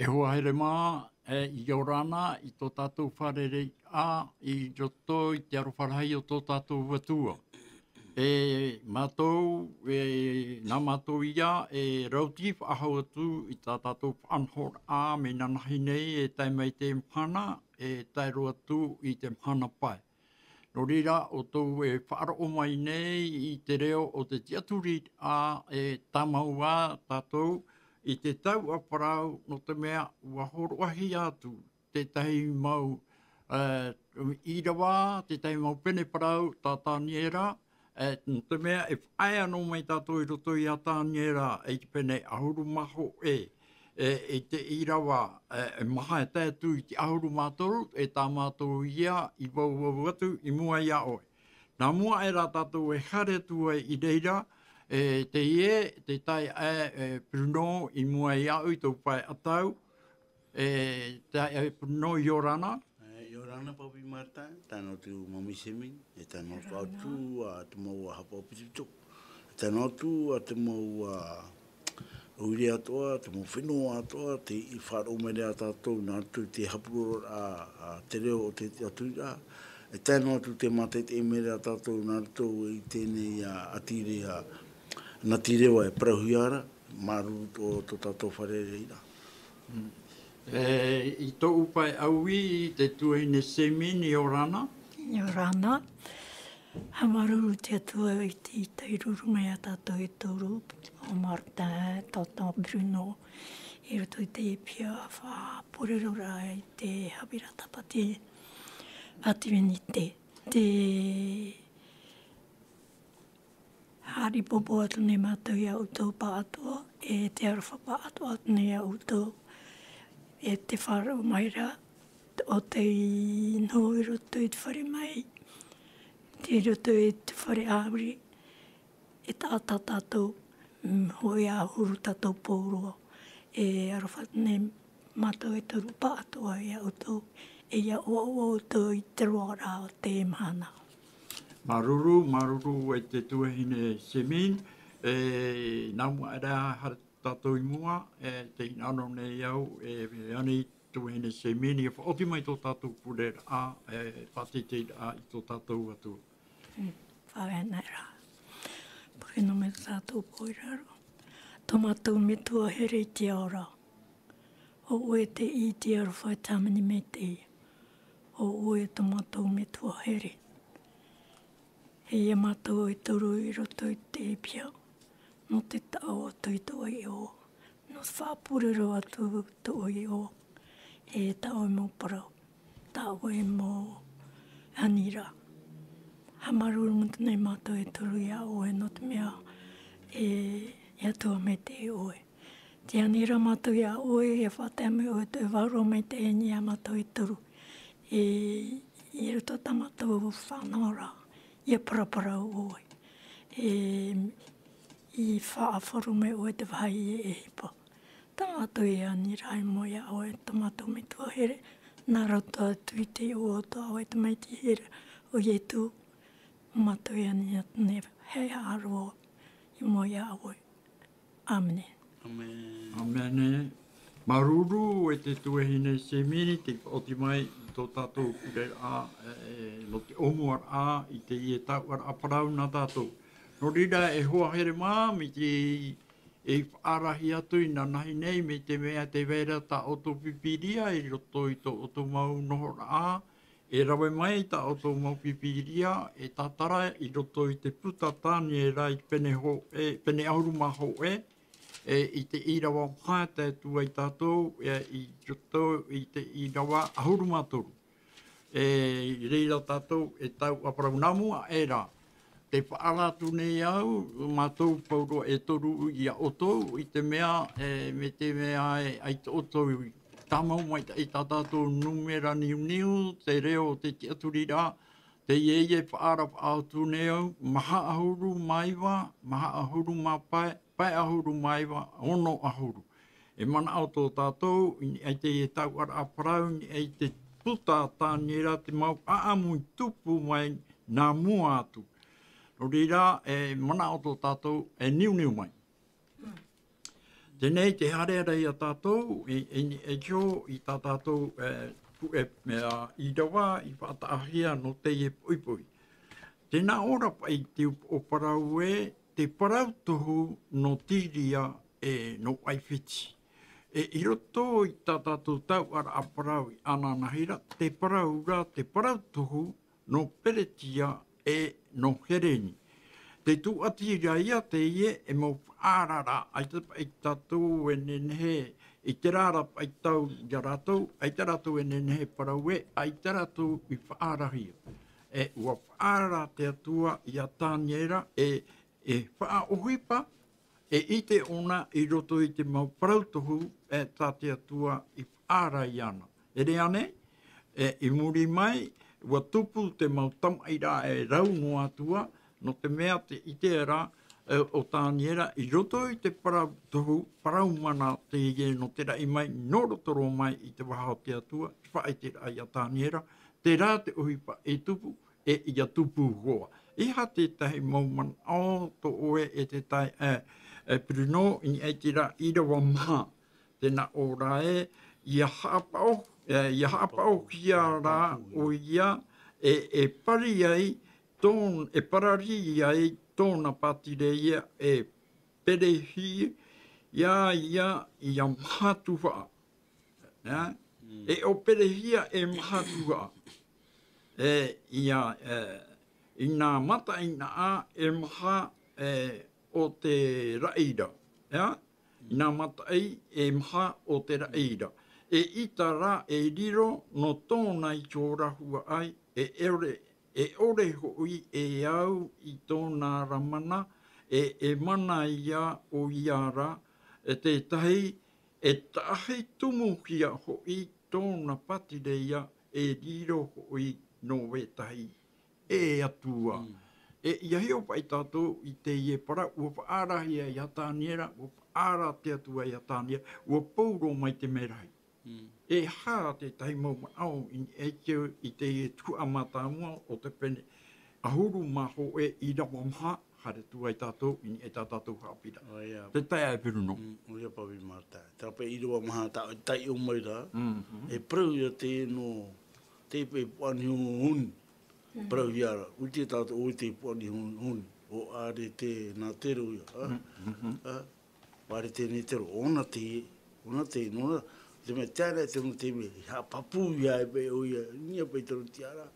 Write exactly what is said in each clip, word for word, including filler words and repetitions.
E hoa here mā, e, ʻia ora na i tō tātou fārereiraʻa i roto i te aroha rahi o tō tātou Atua. E mātou, e, nā mātou ia, e rauti faʻahou atu i tā tātou faʻanahoraʻa, mea nānahi nei e tae mai te mahana, e tae roa atu i te mahana pae. Nō reira, ʻoutou e faʻaroʻo mai nei i te reo o te tiʻaturiraʻa, e tāmau ā tātou i te tauʻa parau, nō te mea, ʻua hōroʻahia atu tētahi mau, e, ʻīrava, tētahi mau pene parau tā Taniera, e, nō te mea, e faʻaea noa mai tātou i roto ia Taniera, i te pene ʻahuru mā hōʻē, e, i te ʻīrava, e, e maha e tae atu i te ʻahuru mā toru, e tā mātou ia i vauvau atu i mua ia ʻoe. Nā mua aʻe rā tātou e haere atu ai i reira, e, teie, te taeaʻe, e, Bruno, i mua ia ʻoe i tō pae ʻatau, e, taeaʻe Bruno, ʻia ora na. E, ʻia ora na, Papi Martin, tae noa atu Mami Semin, e tae noa atu ʻoutou, ā, te mau ā haʻapaʻo pitopito. E tae noa atu, ā, te mau, ā, ʻoire atoʻa, te mau fenua atoʻa, tei faʻaroʻo mai ra tātou, nā roto i te haʻapurororaʻa, ā, te reo o te, te tiʻaturiraʻa. E tae noa atu te mātaʻitaʻi mai ra tātou, nā roto i teie nei, ā, ʻati reo, ā, Ngāti Reva e parauhia ra, māuruuru tō, tō tātou fārereiraʻa. Mm. E, i tōʻu pae ʻaui, te tuahine Semin, ʻia ora na. ʻIa ora na. Haʻamāuruuru te Atua i te, i te tairuru mai ia tātou e toru, ʻo Martin, Tonton Bruno, i roto i te piha faʻapureroraʻa i te haʻapiʻiraʻa tāpati Adventiste. Te haʻapoʻipoʻi atu nei mātou ia ʻoutou pāʻatoʻa, e te aroha pāʻatoʻa atu nei ia ʻoutou, e te faʻaroʻo mai ra, o tei noho i roto i te fare mai, tei roto i te fare ʻāuri, e taʻata tātou, mm, hōʻē ʻahuru tātou pauroa, e aroha atu nei mātou e toru pāʻatoʻa ia ʻoutou, e ʻia ʻoaʻoa ʻoutou i te roaraʻa o te mahana. Māuruuru, māuruuru e te tuahine Semin, e, nā mua aʻe rā haere tātou i mua, e, tē hinaʻaro nei au, e, e ani tuahine Semin, ʻia faʻaoti mai tō tātou pureraʻa, e, faʻateiteiraʻa i tō tātou Atua. Mm, faʻaea nei rā. Pure nō mai tō tātou pō i raro. Tō mātou Metua here i te ao ra. ʻO ʻoe te ʻī i te aroha e te hāmani maitaʻi. ʻO ʻoe tō mātou Metua here. E ia mātou e toru i roto i te piha, nō te taʻo atu i tō ʻoe iʻoa, nō te faʻapurero atu tō ʻoe iʻoa, e tā ʻoe mau parau, tā ʻoe mau aniraʻa. Haʻamāuruuru nei mātou e toru ia ʻoe nō te mea e, e Atua maitaʻi ʻoe. Tē ani ra mātou ia ʻoe, ʻia faʻatae mai ʻoe tō ʻoe vārua maitaʻi ia mātou e toru. E, i roto tā mātou faʻanahoraʻa, ʻia paraparau ʻoe. E, i faʻaroʻo mai ʻoe te vāhi e ʻohipa. Tā mātou e ani ra i mua ia ʻoe, tō mātou Metua here, nā roto atu i te iʻoa o tō ʻoe Tamaiti here, ʻo Ietu, mātou e ani atu nei, e haʻaroa, i mua ia ʻoe. ʻĀmene. ʻĀmene. Māuruuru e te tuahine Semini, tei faʻaoti mai i tō tātou pureraʻa, e, e, nō te ʻōmuaraʻa i teie tauʻaraʻa parau nā tātou. Nō reira, e hoa here mā, mai te, e faʻaʻarahi atu inanahi nei, mai te mea tē vai ra tā ʻoutou Pīpīria i roto i tō ʻoutou mau nohoraʻa, e rave mai tā ʻoutou mau Pīpīria, e tātara i roto i te puta Taniera i te pene hō-, e, pene ʻahuru mā hōʻē, e, i te ʻīrava maha e tae atu ai tātou, e, i roto i te ʻīrava ʻahuru mā toru. E, i reira tātou e tauʻaparau nā mua aʻe ra. Tē faʻaara atu nei au, mātou pauroa e toru ia ʻoutou, i te mea, e, mai te mea e, ʻaita ʻoutou i tāmau maitaʻi tā tātou nūmera niuniu, te reo o te tiʻaturiraʻa, teie e faʻaara faʻahou nei au, maha ʻahuru mā iva, maha ʻahuru mā pae, pae ʻahuru mā iva, ono ʻahuru. E manaʻo tō tātou, i niʻa i teie tauʻaraʻa parau, i niʻa i te puta Taniera, te mau ʻāʻamu i tupu mai nā mua atu. Nō reira, e manaʻo tō tātou, e niuniu mai. Teie te haereʻa ia tātou, i, i, i, tō, i tā tātou, e, pu-, e, mea, i rava, i faʻataʻahia nō teie poʻipoʻi. Tēnā ora paʻi te upoʻo parau ē, te parau tohu nō Tīria e nō ʻAifiti. E i roto i tā tātou tauʻaraʻa parau i ānānahi ra, te parau ra, te parau tohu nō Peretia e nō Hereni. Te tūʻati ra ia teie e mau faʻaara ra, ʻaita paʻi tātou e nehenehe, i terā ra paʻi tau ia rātou, ʻaita rātou e nehenehe parau ē, ʻaita rātou i faʻaarahia. E ʻua faʻaara te Atua ia Taniera, e, e faʻaʻohipa, e ʻite ʻōna i roto i te mau parau tohu, e tā te Atua i faʻaara iāna. E rā nei, e, i muri mai, ʻua tupu te mau tamaʻi ra e rau noa atu ā, nō te mea te ʻite ra, e, o Taniera, i roto i te parau tohu, parau mana teie nō te raʻi mai, nō roto roa mai i te vaha o te Atua, i faʻaʻite ra ia Taniera, terā te ʻohipa e tupu, e ʻia tupu hoʻi. E aha tētahi mau manaʻo tō ʻoe e te taeaʻe, e, Bruno, i niʻa i terā ʻīrava maha. Tēnā ora ē, ʻia haʻapaʻo, e, ʻia haʻapaʻohia ra ʻoia, e, e pari ai, tōn-, e parari ai tōna pātireia, e perehia ia maha tuhaʻa. Ā? Mm. E ʻo perehia e maha tuhaʻa. E, ia, e, i nā mataʻeinaʻa e maha, e, o te raʻi ra. Ā? I nā mataʻi e maha o te raʻi ra. E ʻita ra e riro nō tōna i tō rāhua ai, e ʻore, e ʻore hoʻi e au i tōna ra mana, e, e mana ia ʻoia ra, e tētahi, e tahi tumuhia hoʻi tōna pātireia, e riro hoʻi nō vetahi e Atua. Mm. E, ʻia hiʻo paʻi tātou i teie parau, ʻua faʻaarahia ia Taniera, ʻua faʻaara te Atua ia Taniera, ʻua pauroa mai te merahi. Mm. E aha tētahi mau manaʻo i niʻa i te, i teie tuhaʻa mātāmua o te pene ʻahuru mā hōʻē ʻīrava maha, haere atu ai tātou i niʻa i tā tātou haʻapiʻiraʻa. ʻOia. Te taeaʻe Bruno. Mm, ʻoia paʻi Marta. Terā paʻi ʻīrava maha tā, taiʻo mai ra. Mhm. E parau ia teie nō te paʻi puaʻaniho huni. Mm. Parauhia ra. ʻUa ʻite tātou ʻoia te puaʻaniho huni. ʻO Aretenatero ia, ā? Mm, mhm. Ā? ʻO Aretenatero, ʻōna te, ʻōna te, nōna, te mea, te ara, te mea, te mea, i haʻapāpū ia e paʻi ʻoia, i niʻa paʻi i tōna tiʻaraʻa.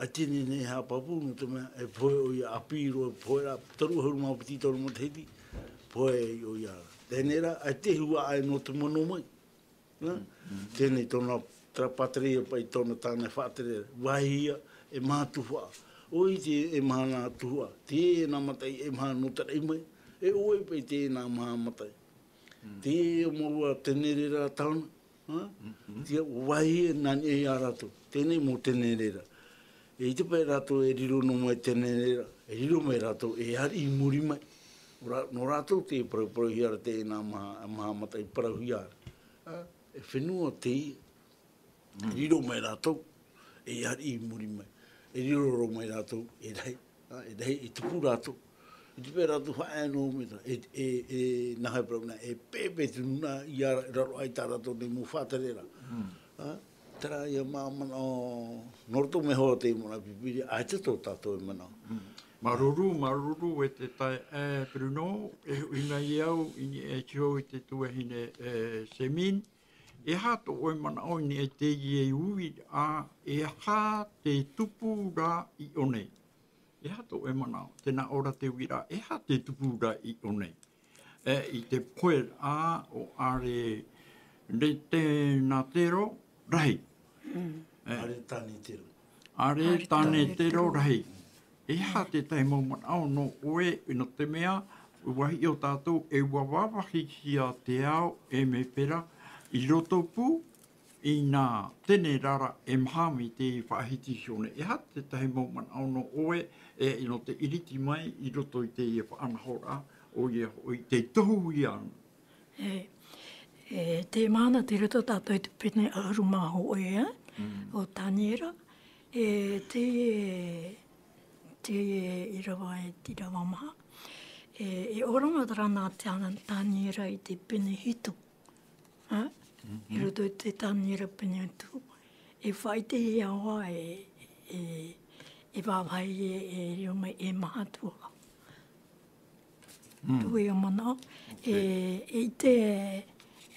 ʻAita e nehenehe e haʻapāpū, nō te mea, e pohe ʻoia ʻāpī roa, e pohe ra, toru ʻahuru mā piti tōna matahiti, pohe ʻoia. Teie nei rā, ʻaita e huaʻai nō te mano mai. Nā? Mm, mm. Teie nei tōna, terā pātireia paʻi tōna tāne faʻatere, vāhi ia, e maha tuhaʻa. ʻUa ʻite e maha nā tuhaʻa, teie nā mataʻi e maha nō te raʻi mai, e ʻo vai paʻi teie nā maha mataʻi. Mm. Teie mau tenere ra tāna, ā? Mm, mm. Teie vāhi e nā niʻa ia rātou, teie nei mau tenere ra. E ʻite paʻi rātou e riro noa mai tenere ra, e riro mai rātou, e ariʻi muri mai. Nō rā-, nō rātou tē parauparauhia ra teie nā maha, maha mataʻi parauhia ra. Ā, e fenua teie. Mm. E riro mai rātou, e ariʻi muri mai. E riro roa mai rātou, e rahi, ā, e rahi, e tupu rātou. ʻIte paʻi rātou faʻaea noa mai ra, e, e, e, nā hea parau na, e pepe te nūnaʻa i a-, raro aʻe i tā rātou nei mau faʻatere ra. Mm. Ā, terā ia mau manaʻo, nō roto mai hoʻi te manaʻo pipiri, ʻaita tō tātou e manaʻo. Mm. Māuruuru, māuruuru e te taeaʻe, e, Bruno, e hoʻi mai au i niʻa iho i te tuahine, e, Semine. E aha tō ʻoe manaʻo i niʻa i teie uiraʻa, e aha te tupu ra i ʻō nei? E aha tō ʻoe manaʻo, tēnā ʻō ra te uiraʻa, e aha te tupu ra i ʻō nei? E, i te pohe ra o Aretenatero rahi. Mm. E. Aretenatero. Aretenatero rahi. E aha tētahi mau manaʻo nō ʻoe, nō te mea, ʻua hiʻo tātou, e ʻua vāvāhihia te ao, e mea pērā, i roto pū, i nā tenere ra e maha mai te faʻahiti i ʻō nei. E aha tētahi mau manaʻo nō ʻoe, e, nō te ʻiriti mai i roto i teie faʻanahoraʻa, ʻoia hoʻi, tē tohuhia ana. E, e, te mahana tei roto tātou i te pene ʻahuru mā hōʻē, ā, Mm. o Taniera, e, te, te ʻīrava, e, te ʻīrava maha. E, e oranga rā nā Tāniera i te pene hitu. Ha? I roto i te Tāniera pene hitu. E faʻaʻite ia ʻoe e, e, e vāvāhi e, e riro mai e maha tuhaʻa. Tō ia manaʻo. E, e ʻite,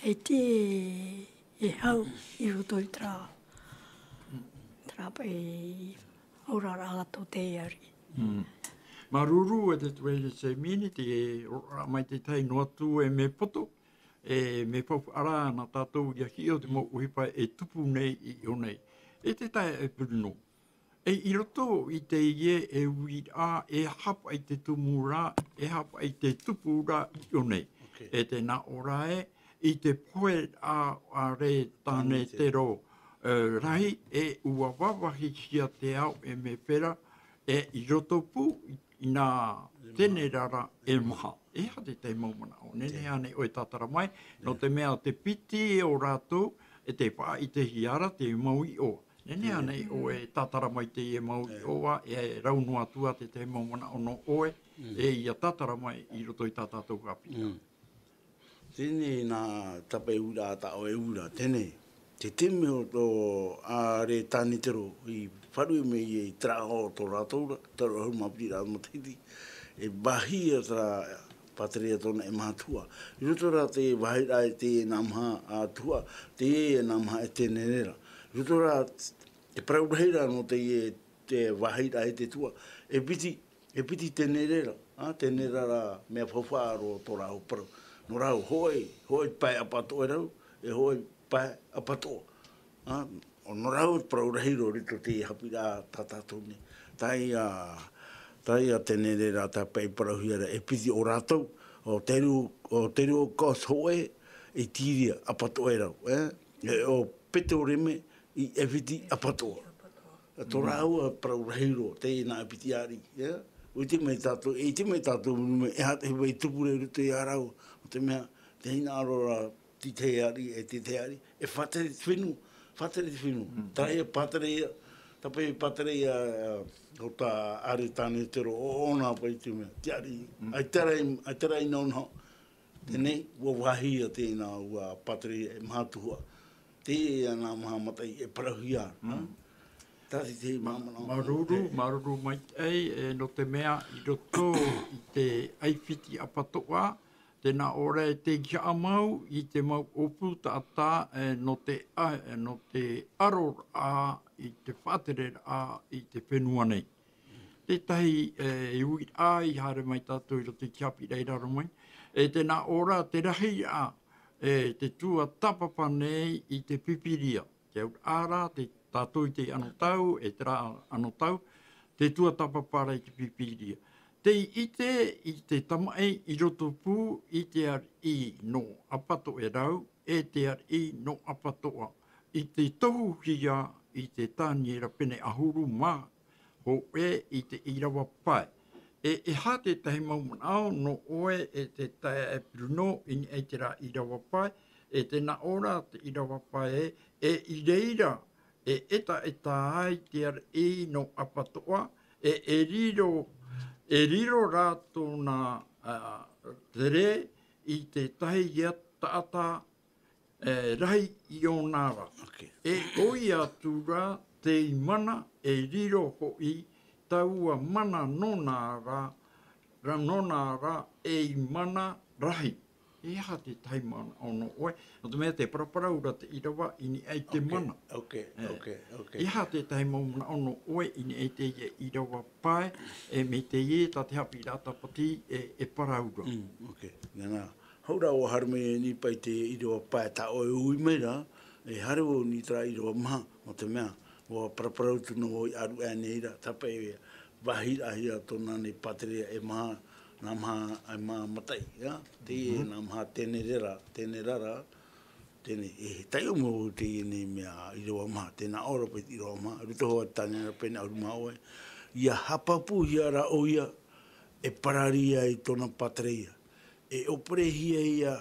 e ʻite e hau i roto i terā, terā paʻi oraraʻa tō te ariʻi. Māuruuru e te tuahine Semini, te oraraʻa mai te tahi noa atu e mea poto, e mea faufaʻa rā nā tātou ia hiʻo te mau ʻohipa e tupu nei i ʻō nei. E te taeaʻe Bruno. E i roto i teie e uiraʻa, e aha paʻi te tumu ra, e aha paʻi te tupu ra i ʻō nei. E tē nā ʻō ra ē, i te pohe a, a Rētane Tero, e, rahi, e ʻua vāvāhihia te ao e mea pērā, e i roto pū i, i nā Tenera ra e maha. E aha te tahi mau manaʻo, nehenehe ānei ʻoe e tātara mai, nō te mea te piti o rātou, e tē faʻaʻitehia ra te mau iʻoa. Nehenehe ānei ʻoe e tātara mai teie mau iʻoa, e rau noa atu ā te tahi mau manaʻo nō ʻoe, e ia tātara mai i roto i tā tātou haʻapiʻiraʻa. Teie nā tāpaʻi uiraʻa tā ʻoe e uira, teie, te taime o tō, a, Rētane Tero i faʻaruʻe mai i terā ao o tō rātou ra, terā ʻahuru mā piti rā matahiti, e vāhia terā pātereia tōna e maha tuhaʻa. I roto rā te vāhiraʻa e te nā maha, a, tuhaʻa, teie e nā maha e Tenera ra. I roto rā te parau rahi ra nō teie te vāhiraʻa e te tuhaʻa, e piti, e piti Tenera ra, a, Tenera ra mea faufaʻa roa tō rāua parau. Nō rāua, hōʻē, hōʻē pae ʻapatoʻa e rau, e hōʻē pae ʻapatoʻa. A, ʻo nō rāua te parau rahi roa i roto i te haʻapiʻiraʻa tā tātou nei. Teie, teie Tenera ra tāpaʻi parauhia ra e piti o rātou, ʻo Teru, ʻo Teru o Kos hōʻē i Tiria ʻapatoʻa e rau, e? E ʻo Petoreme i ʻAifiti ʻapatoʻa. Tō rāua parau rahi roa, teie nā ʻAifiti ariʻi, e? ʻUa ʻite mai tātou, e ʻite mai tātou, e aha te vai tupu ra i roto ia rāua, ʻo te mea, te hinaʻaro ra, te tahi ariʻi, e te tahi ariʻi, e faʻatere te fenua, faʻatere te fenua. Terā ia pātereia, tāpaʻi pātereia, ʻo tā Rētane Tero, ʻo, ʻo ʻōna paʻi te mea, te ariʻi. ʻAita rā i, ʻaita rā i nāunaha. Teie, ʻua vāhia teie nā, ʻua pātereia e maha tuhaʻa. Teie nā maha mataʻi e parauhia ra. Tā te tahi mau manaʻo. Māuruuru, māuruuru maitaʻi, e, nō te mea i roto i te ʻAifiti ʻapatoʻa, tē nā ʻō ra e tei haʻamau i te mau ʻōpū taʻata, e, nō te, a, e, nō te aroraʻa i te faʻatereraʻa i te fenua nei. Tētahi, e, uiraʻa i haere mai tātou i roto i te haʻapiʻiraʻa i raro mai. E tē nā ʻō ra te rahiraʻa, e, te tuatāpapa nei i te Pīpīria. Te auraʻa ra, te tātou i te anotau, e terā anotau, te tuatāpapa ra i te Pīpīria. Tei ʻite i te tamaʻi i roto pū i te ariʻi nō ʻApatoʻerau, e te ariʻi nō ʻApatoʻa, i te tohuhia i te Taniera pene ʻahuru mā hōʻē i te ʻīrava pae. E, e aha te tahi mau manaʻo nō ʻoe e te taeaʻe Bruno i niʻa i terā ʻīrava pae, e tē nā ʻō ra te ʻīrava pae, e i reira, e ʻetaʻeta ai te ariʻi nō ʻApatoʻa, e, e riro, e riro rā tōna, a, tere i te tahi ia taʻata, e, rahi i ʻōna ra. E ʻoia atu ra tei mana, e riro hoʻi taua mana nōna ra, ra nōna ra ei mana rahi. E aha te tahi manaʻo nō ʻoe? Nō te mea tē paraparau ra te ʻīrava i niʻa i te mana. E aha te tahi mau manaʻo nō ʻoe i niʻa i teie ʻīrava pae, e mai teie tā te haʻapiʻiraʻa tāpati e, e parau ra? Nā, nā. Hou rā ʻua haere mai nei paʻi te ʻīrava pae tā ʻoe e ui mai ra, e haere vau nei terā ʻīrava maha, nō te mea, ʻua paraparau atu noa vau i ʻaruʻe aʻenei ra, tāpaʻi vāhiraʻahia tōna nei pātereia e maha, nā maha, e maha mataʻi, ia? Teie nā maha Tenera ra, Tenera ra, teie, e taiʻo mau vau teie nei mea ʻīrava maha, tē nā ʻō ra paʻi te ʻīrava maha, i roto hoʻi Taniera pene ʻahuru mā hōʻē, ʻia haʻapāpūhia ra ʻoia, e parari ai tōna pātereia. E ʻōperehia ia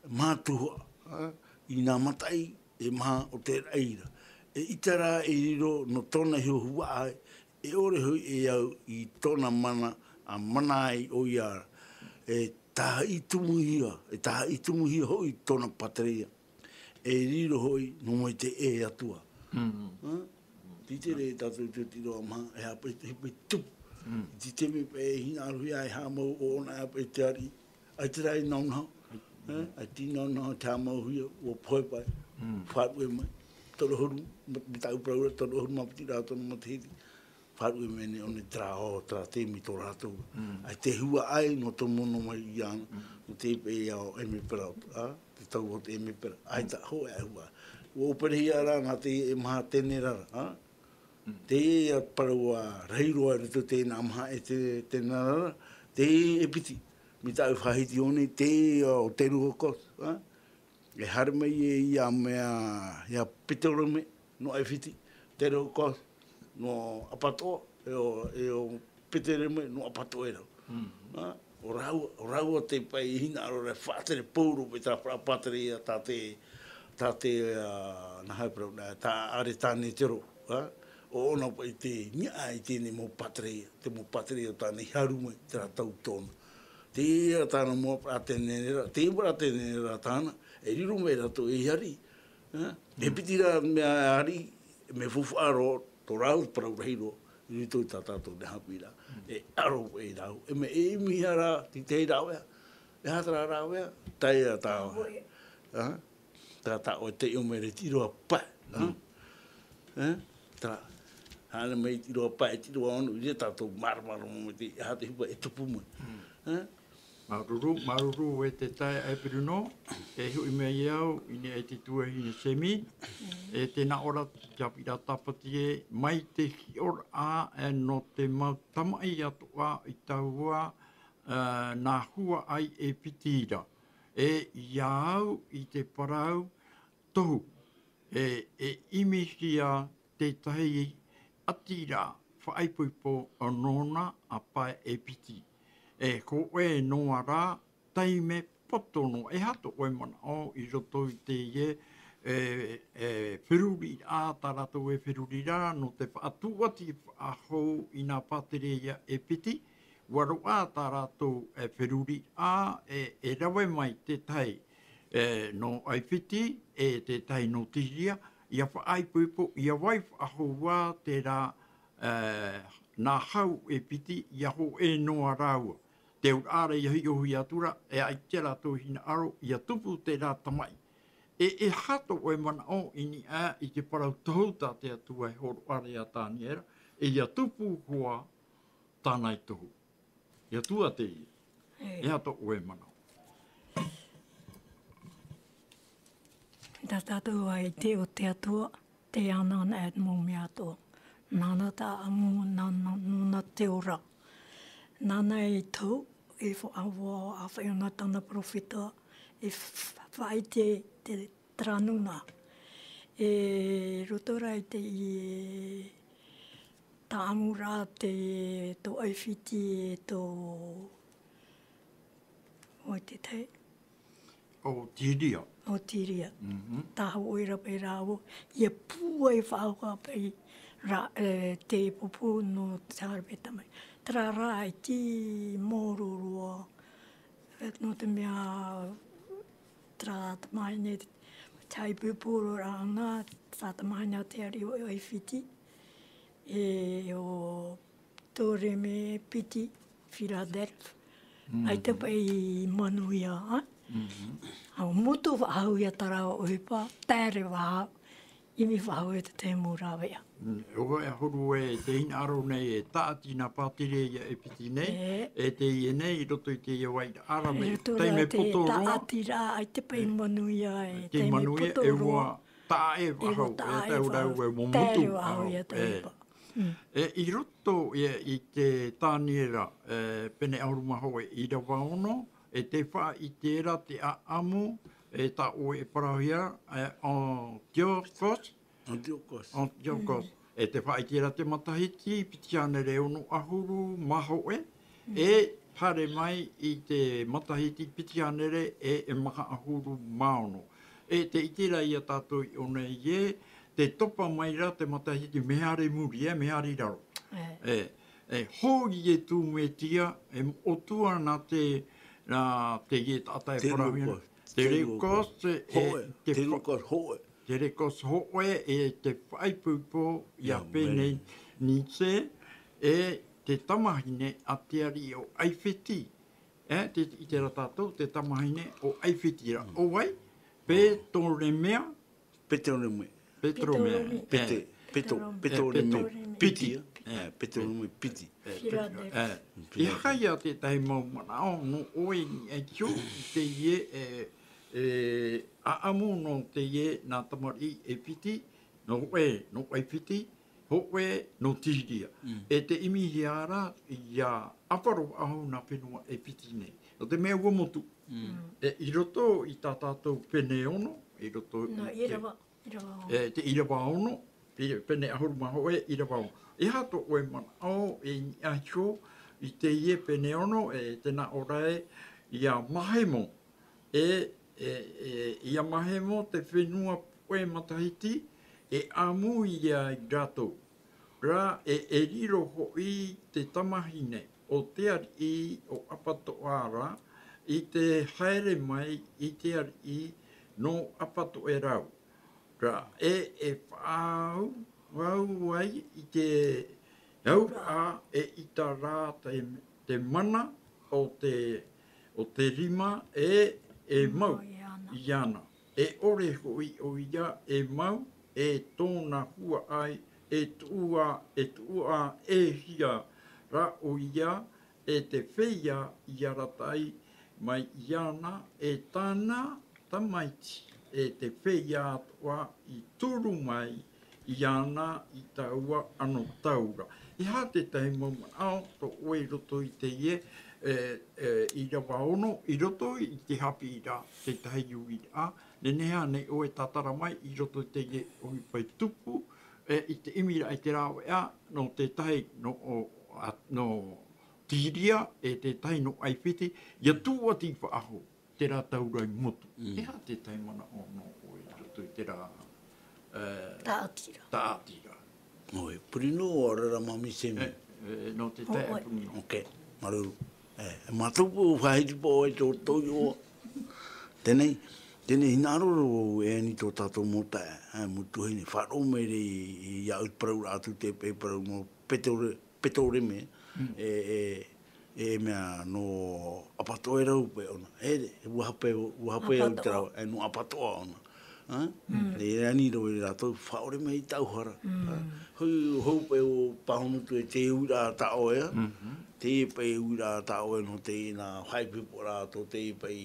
maha tuhaʻa, ā, i nā mataʻi e maha o te raʻi ra. E ʻita rā e riro nō tōna iho huaʻai, e ʻore hoʻi e au i tōna mana, ʻa mana ai ʻoia ra. E tāhaʻi tumuhia, e tāhaʻi tumuhia hoʻi tōna pātereia. E riro hoʻi nō mai te ʻē Atua. Mm. Hā? Titeraʻa tātou te tiro a maha, e hapa i te hipa i tupu. Mm. Titeraʻa e hinaʻarohia, e haʻamau ʻōna e hapa i te ariʻi. ʻAita rā i naunaho. Hā? ʻAita i naunaho te haʻamauhia, ʻua pohe paʻi. Mm. Faʻaruʻe mai. Toru ʻahuru, ma-, mea tāʻu parau ra, toru ʻahuru mā piti rā tōna matahiti. Faʻaruʻe mai nei ʻōna terā, ʻo, terā temi tō rātou. Mm. ʻAita e huaʻai nō te mono mai iāna, Mm. nō te peʻe ia ʻo Emepera, ā, te tau o te Emepera. ʻAita hōʻē huaʻai. ʻUa ʻōperehia rā nā te, e maha tenera ra, ā. Mm. Teie parau ʻua rahi roa i roto i teie nā maha e te, tenera ra, teie e piti. Mea tāʻu faʻahiti ʻō nei, teie ʻo Teruokos, ā. E haere mai e ia mea, ia Ptolemy, nō ʻAifiti, Teruokos, nō Apatoʻa, e ʻo, e ʻo Ptolemy, nō Apatoʻa e rau. Mm. Ā, ʻo rāua, ʻo rāua te paʻi hinaʻaro ra e faʻatere pauroa paʻi terā pātereia tā te, tā te, ā, nā hea parau ra, tā Aretanetero, ā, ʻo ʻōna paʻi i te niʻa i teie nei mau pātereia, te mau pātereia o tāna i haru mai, terā tau tōna. Teie tāna mau pātereia ra, teie pātereia ra tāna, e riro mai rātou ei ariʻi. Ā? E Mm. piti rā mea ariʻi, mea faufaʻa roa, tō rāua parau rahi roa, i roto i tā tātou nei haʻapiʻiraʻa. E aro e rāua, e mea e ʻimihia rā, te tahi rāveʻa. E aha terā rāveʻa? Tae ā tā. Ā? Tā, tā ʻoe te ʻō mai ra i te ʻīrava pae. Ā? Mm. Ā? Terā. Haere mai i te ʻīrava pae, i te ʻīrava ono, ʻoia tātou māramarama mai te, e aha te hupa e tupu mai. Mm. Ā? Māuruuru, māuruuru e te taeaʻe Bruno, e hoʻi mai au i niʻa i te tuahine Semi, e tē nā ʻō ra te haʻapiʻiraʻa Tāpati ē, mai te hiʻoraʻa, e, nō te mau tamaʻi atoʻa i taua, e, nā huaʻai e piti ra. E, ia au i te parau tohu, e, e ʻimihia te tahi ʻatiraʻa faʻaipoipo nōna a pae e piti. E hōʻē noa rā taime poto noa. E aha tō ʻoe manaʻo i roto i teie, e, e, feruriraʻa, tā rātou e feruri ra, nō te faʻatūʻati faʻahou i nā pātereia e piti, ʻua roaʻa tā rātou e feruriraʻa, e, e rave mai te tahi, e, nō ʻAifiti, e te tahi nō Tiria, ʻia faʻaipoipo, ʻia vai faʻahou ā terā, e, nā hau e piti, ʻia hōʻē noa rāua. Te auraʻa ra ʻia hiʻohia atu ra, e ʻaita rātou hinaʻaro, ʻia tupu terā tamaʻi. E, e aha tō ʻoe manaʻo i niʻa i te parau tohu tā te Atua e hōroʻa ra ia Taniera, e ʻia tupu hoʻi tāna i tohu. ʻIa tua teie. E. E aha tō ʻoe manaʻo? Tā tātou ʻaita e ʻite o te Atua, te anaana e mau mea atoʻa. Nāna te ʻāʻamu, nāna, nōna te ora. Nāna e tohu, e faʻahoʻi, ʻāfaʻi ʻōna tāna perofeta, e f-, f-, faʻaʻite te terā nūnaʻa. E roto rā i te, i tāʻamuraʻa te, tō ʻAifiti, e tō, ʻoe te tahi? ʻO Tiria. ʻO Tiria. Mhm. Taʻa hōʻē rā paʻi rāua, ʻia pūai faʻahou paʻi ra, e, te pupu nō te haere mai tamaʻi. Terā rā, ʻaita i maoro roa, e, nō te mea, terā tamahine, te haʻapūpū roa ʻana, terā tamahine a te ariʻi ʻo ʻAifiti, e, ʻo Ptolemy Piti, Philadelphe. Mm. ʻAita paʻi i manuia, ā? Mhm. ʻA, motu faʻahou ia terā ʻohipa, taere faʻahou, ʻimi faʻahou e te tahi mau rāveʻa. Mm, ʻo vai ʻahuru e te hinaʻaro nei e tāʻati nā pātereia e piti nei, E. e teie nei i roto i teie vairaʻa ra mai, E, roto taime rā te poto roa. tāʻatiraʻa, ʻaita paʻi E. manuia, e Te taime manuia, poto e roa. ua taʻa ʻē E faʻahou, ua taʻa e ʻē tau rau faʻahou. e ua Taere motu faʻahou, faʻahou ia te e. ʻohipa. Mm. E, i roto ia i te Taniera, e, pene ʻahuru mā hōʻē ʻīrava ono, e tē faʻaʻite ra te ʻāʻamu, e tā ʻoe e parauhia, e, Antiochos. Antiochos. Antiochos. Mm. E tē faʻaʻite ra te matahiti piti hānere ono ʻahuru mā hōʻē, Mm. e haere mai i te matahiti piti hānere e, e maha ʻahuru mā ono. E tē ʻite ra ia tātou i ʻō nei ē, tē topa mai ra te matahiti mea haere i muri, e, mea haere i raro. E. E, e, hou Iesu Mesia, e moʻotua nā te, nā teie taʻata e parau iho nei. Te Rukos, e, te Rukos hoʻe. Te Rukos hoʻe e te faʻaipoipo ia Peneinise, e te tamahine a te ariʻi o Aifiti. E, te, i te rā tātou, te tamahine o Aifiti ra. O vai? Petoremea. Petoremea. Petoremea. Pete-, Peto-, Petoremea. Petoremea. Piti. E, Petoremea Piti. E, Philadelphia. E, e haka ia tētahi mau manaʻo nō ʻoe i niʻa iho i teie, e, e, ʻaʻamu nō teie nā tamariʻi e piti, nō ʻoe, nō ʻoe piti, hōʻē nō Tīria. E te ʻimihia ra ia ʻāparo faʻahou nā fenua e piti nei. Nō te mea ua motu. E, i roto i tā tātou pene ono, i roto i te, e, te ʻīrava ono, pe-, pene ʻahuru mā hōʻē, ʻīrava ono. E aha tō ʻoe manaʻo i niʻa iho i teie pene ono, e, tēnā ʻō ra ē, ia Mahemo, e, e, e, ia Mahemo te fenua puʻe matahiti, e ʻamu ia i rātou. Ra, e, e riro hoʻi te tamahine o te ariʻi o ʻApatoʻa ra, i te haere mai i te ariʻi nō ʻApatoʻerau. Ra, e, e faʻaau, au ai i te auraʻa e ʻita ra te, te mana o te, o te rima e, e mau iāna. E ʻore hoʻi ʻoia e mau, e tōna huaʻai, e tuʻua, e tuʻua e hia ra ʻoia, e te feiā i arataʻi mai iāna, e tāna tamaiti, e te feiā atoʻa i turu mai iāna i taua anotau ra. E aha tētahi mau manaʻo tō ʻoe i roto i teie, e, e, ʻīrava ono, i roto i te haʻapiʻiraʻa, tētahi uiraʻa, nehenehe ānei ʻoe e tātara mai i roto i teie ʻohipa i tupu, e, i te ʻimiraʻa i te rāveʻa, nō tētahi, nō, o, a, nō Tīria, e tētahi nō Aifiti, ia tūʻati faʻahou terā taura i motu. E aha tētahi manaʻo nō ʻoe i roto i terā, e, tāʻatiraʻa? Tāʻatiraʻa. ʻOe, purino, ʻaore ra māmī Semi. E, e, nō te taeaʻe purino. Ok, māuruuru. E, e mātou pū faʻahiti pō ai tō, tō iʻoa. Teie, teie, hinaʻaro roa vau e ani tō tātou mau taeaʻe, e, mau tuahine, faʻaroʻo mai ra i, i, iāʻu te parau ra atu te, e parau nō Petore-, Petoremea, e, e, e mea nō ʻApatoʻerau paʻi ʻōna. E, e ua hape, ua hape au i te rāveʻa, e nō ʻApatoʻa ʻōna. Ha? E ani roa rātou, faʻaʻore mai i tāʻu hara. Ha? Hou, hou paʻi ʻo Pāhonotu e te uiraʻa tā ʻoe, ha? Te paʻi uiraʻa tā ʻoe nō te nā faʻaipoipo ra tō te paʻi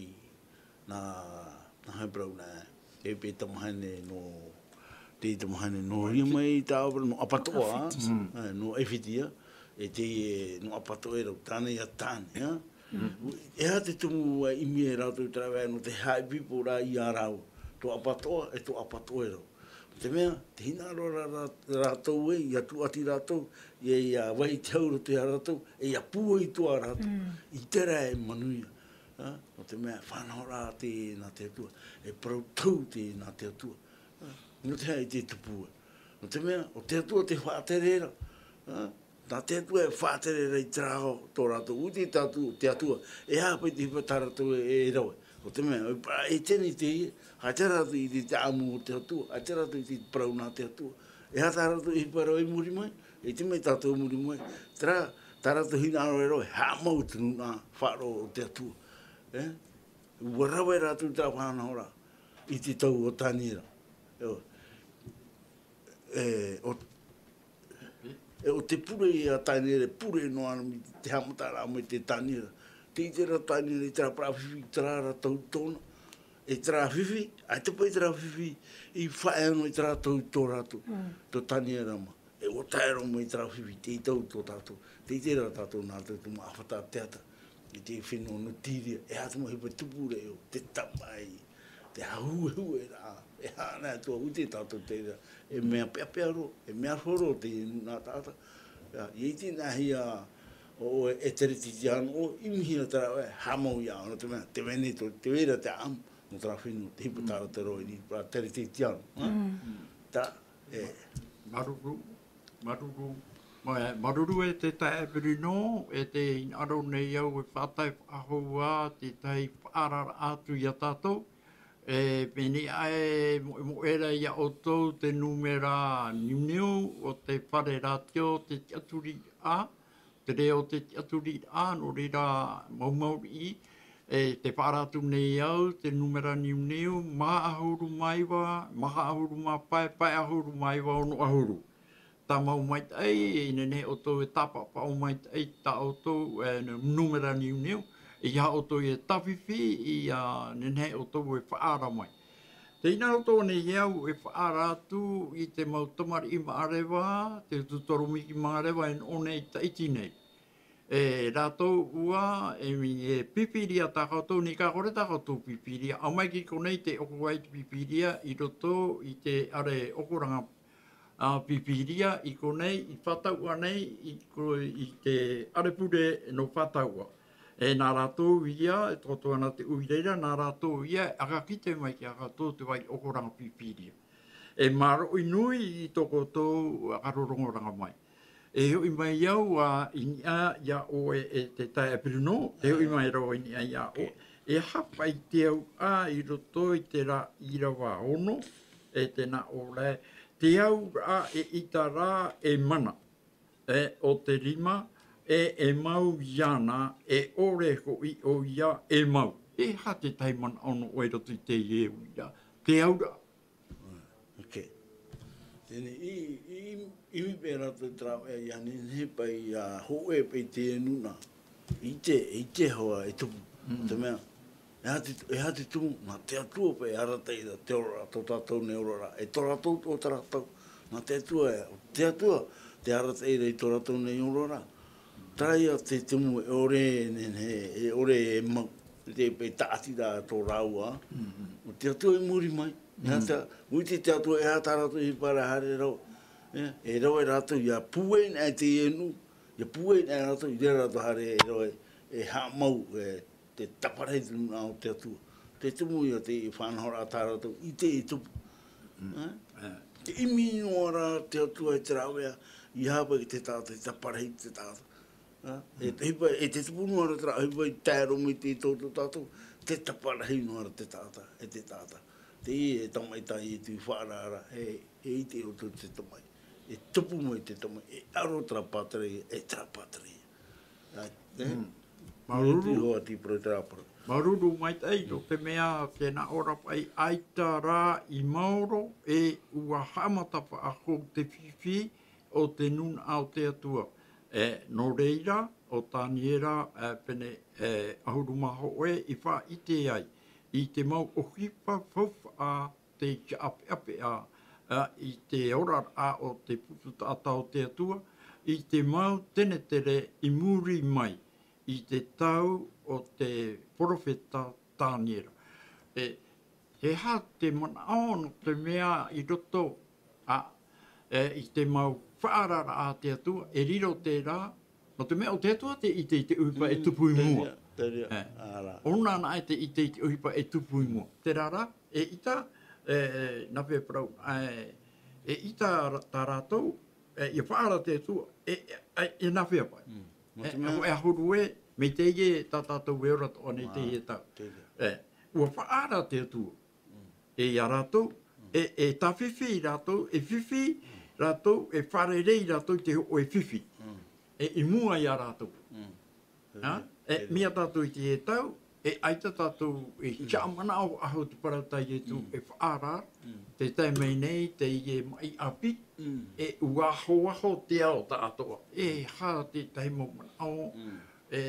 nā, nā hea parau nā, e pē tamahine nō, te tamahine nō, ʻia mai i tā, nō ʻApatoʻa, e, nō Aifiti, e te, e, nō ʻApatoʻerau, tāna ia tāne, ha? E aha te tumu ʻimi e rātou i te rāveʻa nō te haʻaipoipo ra iā rāua, tō ʻApatoʻa, e tō ʻApatoʻerau. Te mea, tē hinaʻaro ra, ra, rātou ē, ʻia tūʻati rātou, ʻia, ʻia vai i te hau roto ia rātou, e ʻia pūai atoʻa rātou, i terā e manuia. Ā, nō te mea, e faʻanahoraʻa teie nā te Atua, e parau tau teie nā te Atua. Ā, nō te aha i te tupu ē? Nō te mea, ʻo te Atua tē faʻatere ra. Ā, nā te Atua e faʻatere ra i te rā tō rātou, ʻua ʻite tātou, te Atua, e aha paʻi te ʻohipa tā rātou e, e rave. Nō te mea, ʻo, e Eteni teie, ʻaita rātou i ʻite i te ʻamu o te Atua, ʻaita rātou i ʻite i te parau nā te Atua. E aha tā rātou ʻohipa e rave i muri mai, e ʻite mai tātou i muri mai, terā, tā rātou hinaʻaro e rave, haʻamau te nūnaʻa faʻaroʻo o te Atua. E? ʻUa rave rātou i terā faʻanahoraʻa, i te tau o Taniera. E, ʻo, e, ʻo te pure ia Taniera, e pure noa mai te haʻamataraʻa mai te Taniera. Tē ʻite ra Taniera i terā parau fifi, terā ra tau tōna. E terā fifi, ʻaita paʻi terā fifi i faʻaea noa i terā tau tō rātou, tō Taniera mā. E ʻua tae roa mai terā fifi, tē ʻite tātou, tē ʻite ra tātou nā te tumu ʻāfata a te ata, i te fenua nō Tīria, e aha te mau ʻohipa e tupu ra ʻo te tamaʻi, te hāhuehue ra, e aha anaʻe atoʻa, ʻua ʻite tātou terā, e mea peʻapeʻa roa, e mea roa roa te nūnaʻa taʻata. ʻIa, ʻia ʻite nā hea ʻo, ʻo e Teretitiano, ʻua ʻimihia terā, e haʻamau ia, nō te mea, tē vai nei tō, tē vai ra te ʻaʻamu, nō terā fenua, te ʻohipa tā rātou e rave i niʻa i terā Teretitiano, ā? Terā, e. Māuruuru, māuruuru, Māuruuru e te taeaʻe Bruno, e tē hinaʻaro nei au e faʻatae faʻahou ā tētahi faʻaararaʻa atu ia tātou. E pēnei aʻe e moʻemoʻe ra ia ʻoutou te nūmera niuniu o te fare rātio o te tiʻaturiraʻa, te reo o te tiʻaturiraʻa, nō reira maumau riʻi, e tē faʻaara atu nei au te nūmera niuniu, maha ʻahuru mā iva, maha ʻahuru mā pae, pae ʻahuru mā iva, ono ʻahuru. Tāmau maitaʻi, e nehenehe ʻoutou e tāpaʻopaʻo maitaʻi tā ʻoutou, e, nū-, nūmera niuniu, ʻeiaha ʻoutou e tāfifi, ʻia nehenehe ʻoutou e faʻaara mai. Tē hinaʻaro atoʻa nei au e faʻaara atu i te mau tamariʻi maʻareva, te utu toromiki maʻareva e noʻo nei i Tahiti nei. E rātou ʻua, e, e pīpīria tā koutou nei, ka kore tā koutou pīpīria. ʻAu mai ki konei tē ʻokoʻa ai te pīpīria i roto i te ʻare ʻokoranga, ā, pīpīria i konei, i Fataua nei, i ko-, i te ʻare pure nō Fataua. E nā rātou ia, e takoto ana te ʻoire ra, nā rātou ia, e ʻakakite mai ki a koutou te vai ʻokoranga pīpīria. E māuruuru nui i tō koutou faʻarorongoranga mai. E hoʻi mai au, ā, i niʻa iā ʻoe e te taeaʻe Bruno, e hoʻi mai rā i niʻa iā ʻoe. E aha paʻi te auraʻa i roto i terā ʻīrava ono, e tē nā ʻō ra, te auraʻa eʻita rā e mana, e, o te rima, e, e mau iāna, e ʻore hoʻi ʻoia e mau. E aha te tahi manaʻo nō ʻoe i roto i teie uiraʻa? Te auraʻa. Ok. Teie, i, i, i ʻimi paʻi rātou te rāveʻa, ʻia nehenehe paʻi, ʻia hōʻē paʻi te inu nā. ʻIte, ʻite hoʻi e tupu. Mm. Te mea, e aha te, e aha te tumu, nā te Atua paʻi e arataʻi ra te oraraʻa, tō tātou nei oraraʻa. E tō rātou, tō tā rātou. Nā te Atua, e, te Atua, tē arataʻi ra i tō rātou nei oraraʻa. Terā ia te tumu e ʻore e nehenehe, e ʻore e mau. Te paʻi tāʻati rā tō rāua. Mm. Te Atua i muri mai. Nā te, ʻua ʻite te Atua e aha tā rātou ʻohipa ra e haere roa. E, e rave rātou, ʻia pūai nei te inu, ʻia pūai nei rātou, i reira rātou haere e rave, e haʻamau, e, te taparahi te nūnaʻa o te Atua. Te tumu ia te faʻanahoraʻa tā rātou, ʻite e tupu. Mm. E? E. Te ʻimi noa ra te Atua i te rāveʻa, ʻia haʻapaʻo i te taʻata, i te taparahi te taʻata. Ā, e te ʻohipa, e te tupu noa ra terā ʻohipa i tae roa mai te, tō, tō tātou, te taparahi noa ra te taʻata, e te taʻata. Teie e tamaʻi tā Ietu i faʻaara ra, e, e ʻite ʻoutou te tamaʻi. E tupu mai te tamaʻi, e aro terā pātireia, e terā pātireia. Ā, e? Mm. Māuruuru. Ietu iho atu i parau terā parau. Māuruuru maitaʻi, nō te mea, tē nā ʻō ra paʻi, ʻaita rā i maoro, e ʻua haʻamata faʻahou te fifi, o te nūnaʻa o te Atua. E, nō reira, ʻo Taniera, e, pene, e, ʻahuru mā hōʻē i faʻaʻite ai, i te mau ʻohipa faufaʻa tei tiʻapeʻapeʻa, e, i te oraraʻa o te pupu taʻata o te Atua, i te mau tenetere i muri mai, i te tau o te perofeta Taniera. E, e aha te manaʻo nō te mea i roto, ā, e, i te mau faʻaararaʻa a te Atua, e riro terā, nō te mea ʻo te Atua tē ʻite i te ʻohipa e tupu i mua. Terā, terā, e. Ā rā. ʻOna anaʻe tē ʻite i te ʻohipa e tupu i mua. Terā rā, eʻita, e, e, nā hea parau, e, eʻita rā-, tā rātou, e, ʻia faʻaara te Atua, e, e, e, e nā hea paʻi. Mm. Nō te mea, e, e ʻahuru ē, mai teie tā tātou e ora atoʻa nei i teie tau. Teie. E, ʻua faʻaara te Atua. Mm. E ia rātou, mm, e, e tāfifi rātou, e fifi rātou, e fārerei rātou i te hōʻē fifi. Mm. E, i mua ia rātou. Mm. Ā? E, mea tātou i teie tau, e ʻaita tātou e, mm, tiʻamanaʻo faʻahou te parau tā Ietu, mm, e faʻaara, mm, tē tae mai nei teie maʻi ʻāpī, mm, e ʻua ahoaho te ao taʻatoʻa. E aha te tahi mau manaʻo, mm, e,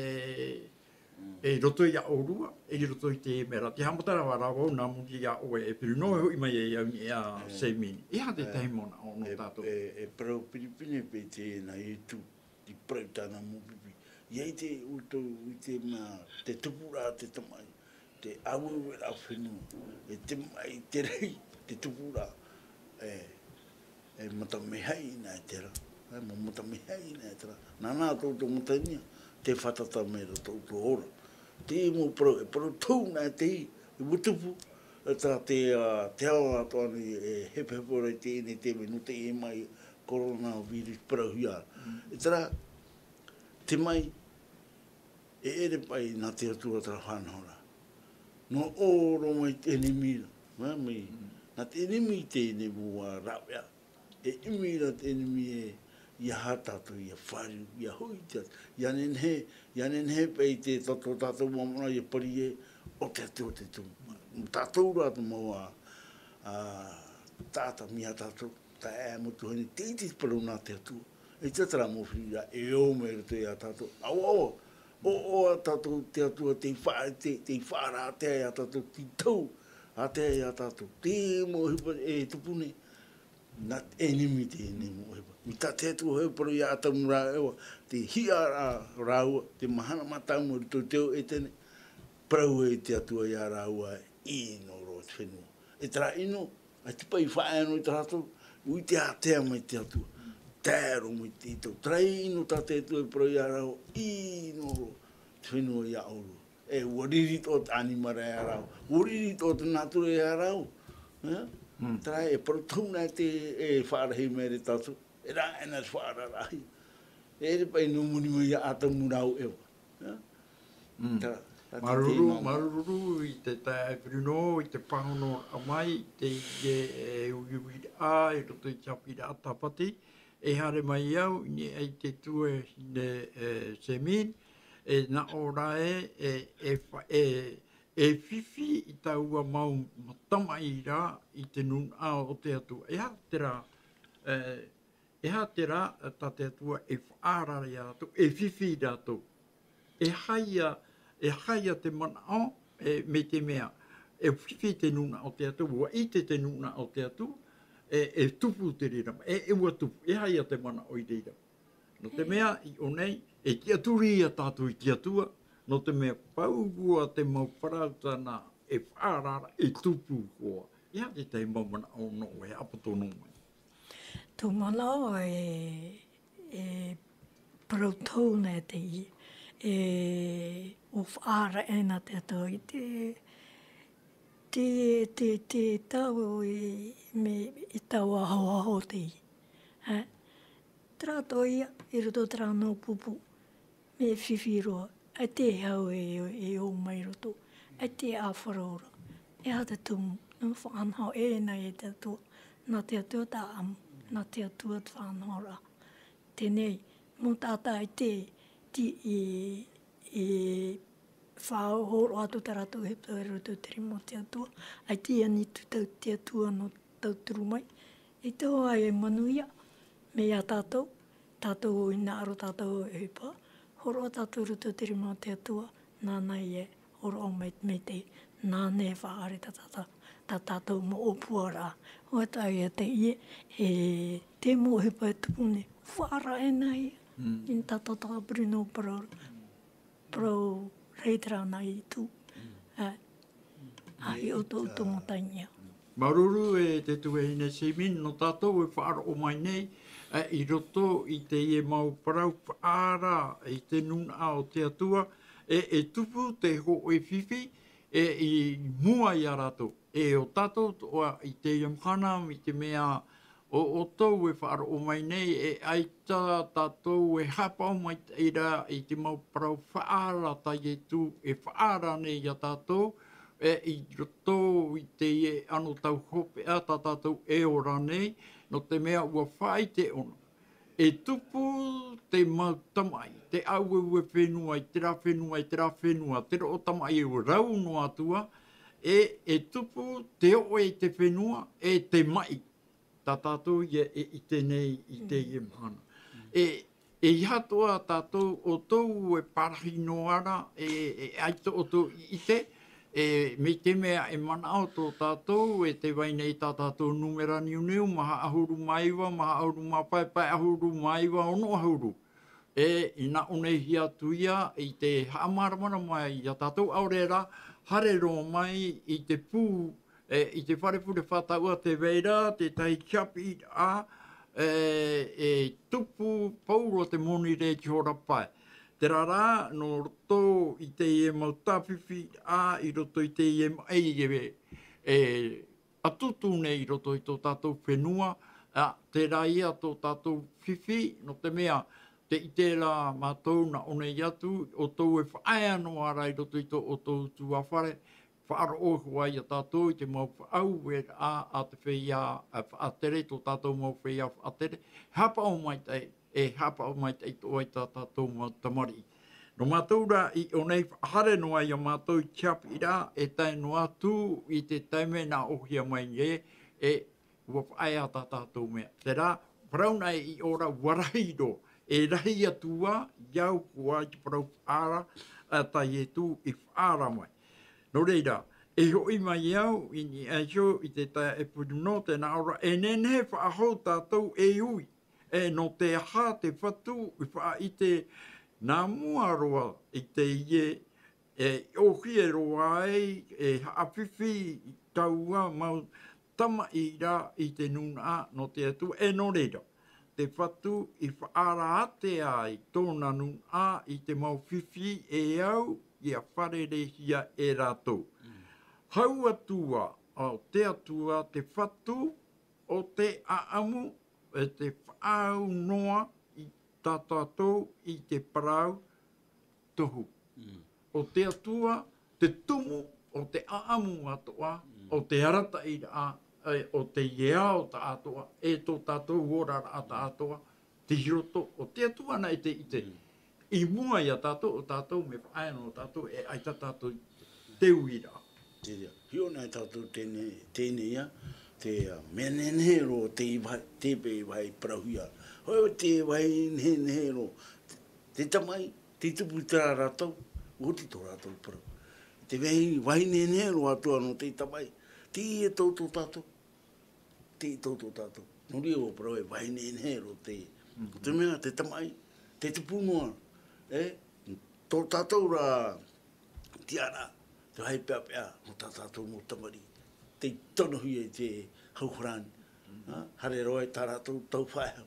mm, e roto ia ʻōrua, e roto i te mea ra. Te haʻamata rava ra vau nā muri ia ʻoe e Bruno, e hoʻi mai ai au i niʻa iā, e, Semini. E aha te, e, tahi mau manaʻo nō, e, tātou? E, e parau pinepine paʻi teie nā Ietu. I parau i tāna mau pipi. ʻIa ʻite ʻoutou i te mea, te tupuraʻa te tamaʻi, te aueueraʻa fenua, e te maʻi, te rahi, te tupuraʻa, e, e mata mea haʻi nā terā, e, mau mata mea haʻi nā terā. Nāna tō, tō matania, tē fātata mai ra tō, tō ora. Te mau parau, e parau tau nā te i, e ʻua tupu, e tā te, ā, te ao atoʻa nei, e hepohepo ra i teie nei taime, nō te ʻē mai, coronavirus parauhia. Mm. Terā, te mai, e ʻere paʻi nā te Atua terā faʻanahoraʻa. Nō ʻō roa mai te ʻenemi ra, mai, mai, nā te ʻenemi teie nei mau rāveʻa. E ʻimi ra te ʻenemi ē, ʻeiaha tātou ʻia fāriu, ʻia hoʻi te Atua, ʻia nehenehe, ʻia nehenehe paʻi te tātou, tātou mau manaʻo ʻia pari ē, ʻo te Atua te tumu. Tātou rā te mau, ā, ā, taʻata mai iā tātou, taeaʻe Motuhine, tē ʻite te parau nā te Atua. ʻEita terā mau firi ra, e ō mai roto iā tātou. ʻAuaua, ʻoaʻoa tātou te Atua, tei fa-, tei, tei faʻaara ātea iā tātou, tei tau ātea iā tātou. Te mau ʻohipa e tupu nei, nā te ʻenemi teie nei mau ʻohipa. Mai tā te Atua hoʻi parau iā Atamu rā Eva, tē hiʻa ra rāua, te mahana mātāmua i roto i te ao Etene, parau ai te Atua iā rāua, ʻino roa te fenua. E terā ʻino, ʻaita paʻi faʻaea noa ia tātou, ʻua ʻite ātea mai te Atua. Tae roa mai te ʻino. Terā ʻino tā te Atua e parau iā rāua, ʻino roa te fenua iā ʻōrua. E, ʻua riri atoʻa te ʻanimara iā rāua. ʻUa riri atoʻa te nātura iā rāua. E? Mm. Terā e parau tohu na te, e faʻarahi mai ra tātou. E rā, e nā te faʻaararaʻa. E ʻere paʻi nō muri mai iā Atamu rāua Eva. E? Mm. Terā, terā te Māuruuru, teie mau. Māuruuru i te taeaʻe Bruno, i te pāhonoraʻa mai, teie, e, uiuiraʻa, i roto i te haʻapiʻiraʻa Tāpati. E haere mai au, i niʻa i te tuahine, e, Semin, e nā ʻō ra ē, e, e fa-, e, e fifi i taua mau tamaʻi ra i te nūnaʻa o te Atua. E aha terā, e, e aha terā, tā te Atua e faʻaara iā rātou, e fifi rātou. E aha ia, e aha ia te manaʻo, e, mai te mea, e fifi te nūnaʻa o te Atua, ʻua ʻite te nūnaʻa o te Atua, e, e tupu te reira, e, e ʻua tupu, e aha ia te manaʻo i reira. Nō te mea, i ʻō nei, e tiʻaturi ia tātou i te Atua, nō te mea pauroa te mau parau tāna e faʻaara ra, e tupu hoʻi. E aha te tahi mau manaʻo nō ʻoe e haʻapoto noa mai? Tō manaʻo e, e parau tohu na teie, e ʻua faʻaara e nā te Atua i te, te, te, te tau i, me, i taua ahoaho teie. E, terā atoʻa ia, i roto terā nō pupu. Mea fifi roa, ʻaita e hau e, e ō mai roto, ʻaita e ʻāfaro ra. E aha te tumu, nō faʻanaho e nā e te Atua, nā te Atua tā ʻamu, nā te Atua te faʻanahoraʻa. Teie nei, mau taʻata ʻaita e, ti-, e, e faʻahoro atu tā rātou ʻohipa i roto i te rima o te Atua, ʻaita e ani atu te Atua nō tauturu mai. E te hoa e manuia, mai iā tātou, tātou i hinaʻaro tātou e ʻohipa, hōroʻa tātou i roto i te rima o te Atua, nāna e hōroʻa mai, mai te, nāna e faʻaʻore tā, tā, tā, tā tātou mau ʻōpuaraʻa. ʻUa tae ia teie, e, te mau ʻohipa e tupu nei, faʻaara e nā ia, Mm. i tā tātou Bruno parau ra. Parau reira nā i tū. Mm. Ā, ā, i ʻoutou, ʻoutou mau taime. Māuruuru e te tuahine Semin, nō tātou e faʻaroʻo mai nei, ā, i roto i teie mau parau faʻaara i te nūnaʻa o te Atua, e, e tupu te hōʻē fifi, e, i mua iā rātou. E ʻo tātou atoʻa i teie mahana, mai te mea ʻo, ʻoutou e faʻaroʻo mai nei, e ʻaita tātou e haʻapaʻo maitaʻi ra i te mau parau faʻaara tā Ietu e faʻaara nei iā tātou, e i roto i teie anotau hopeʻa tā tātou e ora nei, nō te mea ʻua faʻaʻite ʻōna. E tupu te mau tamaʻi, te ʻaueue fenua, i terā fenua, i terā fenua, te roʻo tamaʻi e rau noa atu ā, e, e tupu te oʻe i te fenua, e te maʻi. Tā tātou ia e ʻite nei i teie mahana. E, e ʻeiaha atoʻa tātou, ʻoutou e parahi noa ra, e, e ʻaita ʻoutou i ʻite, e, mai te mea e manaʻo tō tātou, e tē vai nei tā tātou nūmera niuniu, maha ʻahuru mā iva, maha ʻahuru mā pae, pae ʻahuru mā iva, ono ʻahuru. E, i nā ʻō nei hia atu ia, i te haʻamāramarama iā tātou, ʻaore rā, haere roa mai i te pū, e, i te fare pure faʻataʻa tē vai ra, tētahi haʻapiʻiraʻa, e, e tupu pauroa te moni ra i te hora pae. Terā rā, nō roto i teie mau tāfifiraʻa, i roto i teie maʻi e, e ʻatutu nei i roto i tō tātou fenua, ā, terā ia tō tātou fifi, nō te mea, te ʻite ra mātou nā ʻō nei atu, ʻoutou e faʻaea noa ra i roto i tō ʻoutou tuāfare, faʻaroʻo hoʻi ia tātou i te mau faʻaueraʻa a te feiā, e, faʻatere, tō tātou mau feiā faʻatere, haʻapaʻo maitaʻi, e haʻapaʻo maitaʻi atoʻa i tā tātou mau tamariʻi. Nō mātou rā i ʻō nei, faʻahaere noa ia mātou i te haʻapiʻiraʻa, e tae noa atu i te taime nā ʻōhia mai nei, e ʻua faʻaea tā tātou mea. Terā, parau nā ʻō ra, ʻua rahi roa, e rahi atu ā, i au hoʻi te parau faʻaara, ā, tā Ietu i faʻaara mai. Nō reira, e hoʻi mai au i niʻa iho i te taeaʻe Purino, tē nā ʻō ra, e nehenehe faʻahou tātou e ui, e nō te aha te Fatu i faʻaʻite nā mua roa i teie, e ʻōhie roa ai, e haʻafifi i taua mau tamaʻi ra i te nūnaʻa nō te Atua, e nō reira, te Fatu i faʻaara-ātea ai tōna nūnaʻa i te mau fifi e au ʻia fārereihia e rātou. Hau atu ā, ā, te Atua, te Fatu o te ʻaʻamu, e te faʻaau noa i tā tātou i te parau tohu. Mm. ʻO te Atua, te tumu o te ʻaʻamu atoʻa, mm, o te arataʻiraʻa, e, o teie ao tāʻatoʻa, e tō tātou oraraʻa tāʻatoʻa, tei roto, ʻo te Atua nā ʻō i te, i te, mm, i mua ia tātou, ʻo tātou mea faʻaea noa tātou, e ʻaita tātou te uiraʻa. Te reira. Hiʻo nei tātou teie, teie nei ia, te, ā, mea nehenehe roa te vāhi, te vāhi parauhia. Hoi, te vāhi nehenehe roa. Te, te tamaʻi, tei tupu i terā ra tau, ʻua oti tō rātou parau. Te vāhi, vāhi nehenehe roa atoʻa nō te tamaʻi, tei tō, tō tātou. Tei tō, tō tātou. Nō reira ʻua parau e vāhi nehenehe roa te, mm, te mea, te tamaʻi, tei tupu noa, e, tō tātou ra tiʻaraʻa, te vāhi peʻapeʻa, nō tā tātou mau tamariʻi. Tei tonohia i te hau farāni. Mm. Ā, haere roa i tā rātou tau faʻehau.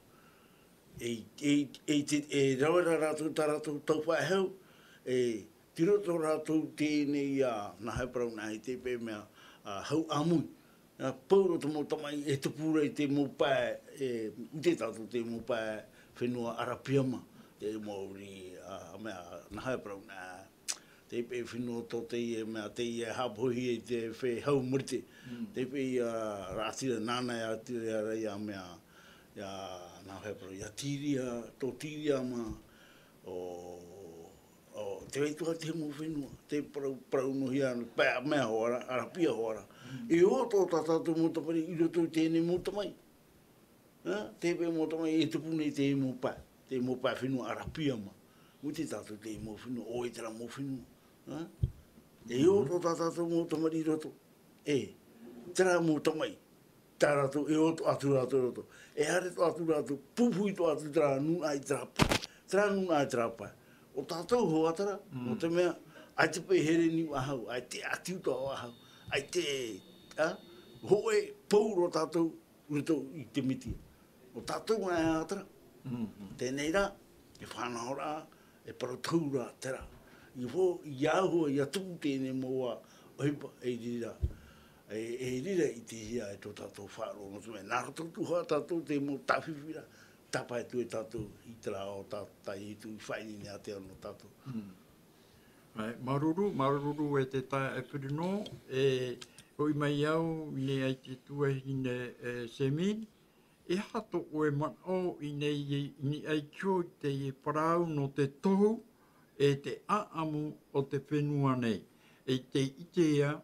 E, e, e, te, e rave ra rātou tā rātou tau faʻehau, e, tei roto rātou teie nei, ā, nā hea parau nā ʻō i te peʻe mea, ā, hau ʻāmui. Ā, pauroa te mau tamaʻi e tupu ra i te mau pae, e, ʻite tātou te mau pae fenua ʻArapia mā, te maori, ā, mea, nā hea parau nā, te peʻe fenua tō teie mea, teie haʻapohia i te feiā hau Marite. Mm. Te peʻe, ā, raʻatira nāna e ʻati ra ia mea, ia, nā hea parau, ia Tiria, tō Tiria mā, ʻo, ʻo, te vai atoʻa te mau fenua, te parau, parau noa hia, pae mea hoʻi ra, ʻArapia hoʻi ra. Mm. E ʻo tō tā tātou mau tamariʻi i roto i teie nei mau tamaʻi. Ā, te peʻe mau tamaʻi e tupu nei te mau pae, te mau pae fenua ʻArapia mā. ʻUa ʻite tātou te mau fenua, ʻo vai terā mau fenua. Ā? E ʻo tō tā tātou mau tamariʻi i roto. E, terā mau tamaʻi, tā rātou, e ʻo atu rātou i roto. E haere atoʻa atu rātou, pupuhi atoʻa atu terā nūnaʻa i terā pae. Terā nūnaʻa i terā pae. ʻO tātou hoʻi terā, mm, nō te mea, ʻaita paʻi here niʻa faʻahou, ʻaita ʻati uta faʻahou, ʻaita, ā, hōʻē pauroa tātou, i roto i te Metia. ʻO tātou ā terā. Mhm. Teie nei rā, e fānaʻoraʻa, e parau tohu ra terā. I fo, i au hoʻi, ʻia tupu teie nei mau ʻohipa, e riro, e, e riro i te hia e tō tātou faʻaroʻo, nō te mea, nā roto atu hoʻi tātou te mau tāfifi ra, tāpae atu e tātou i terā ʻo tā, tā Ietu i faʻaineine atu nō tātou. Mm. ʻAe, māuruuru, māuruuru e te taeaʻe Purino, e hoʻi mai au i niʻa i te tuahine, e, Semin, e aha tō ʻoe manaʻo i niʻa i, i niʻa i teie parau nō te tohu, e te ʻaʻamu o te fenua nei. E tē ʻite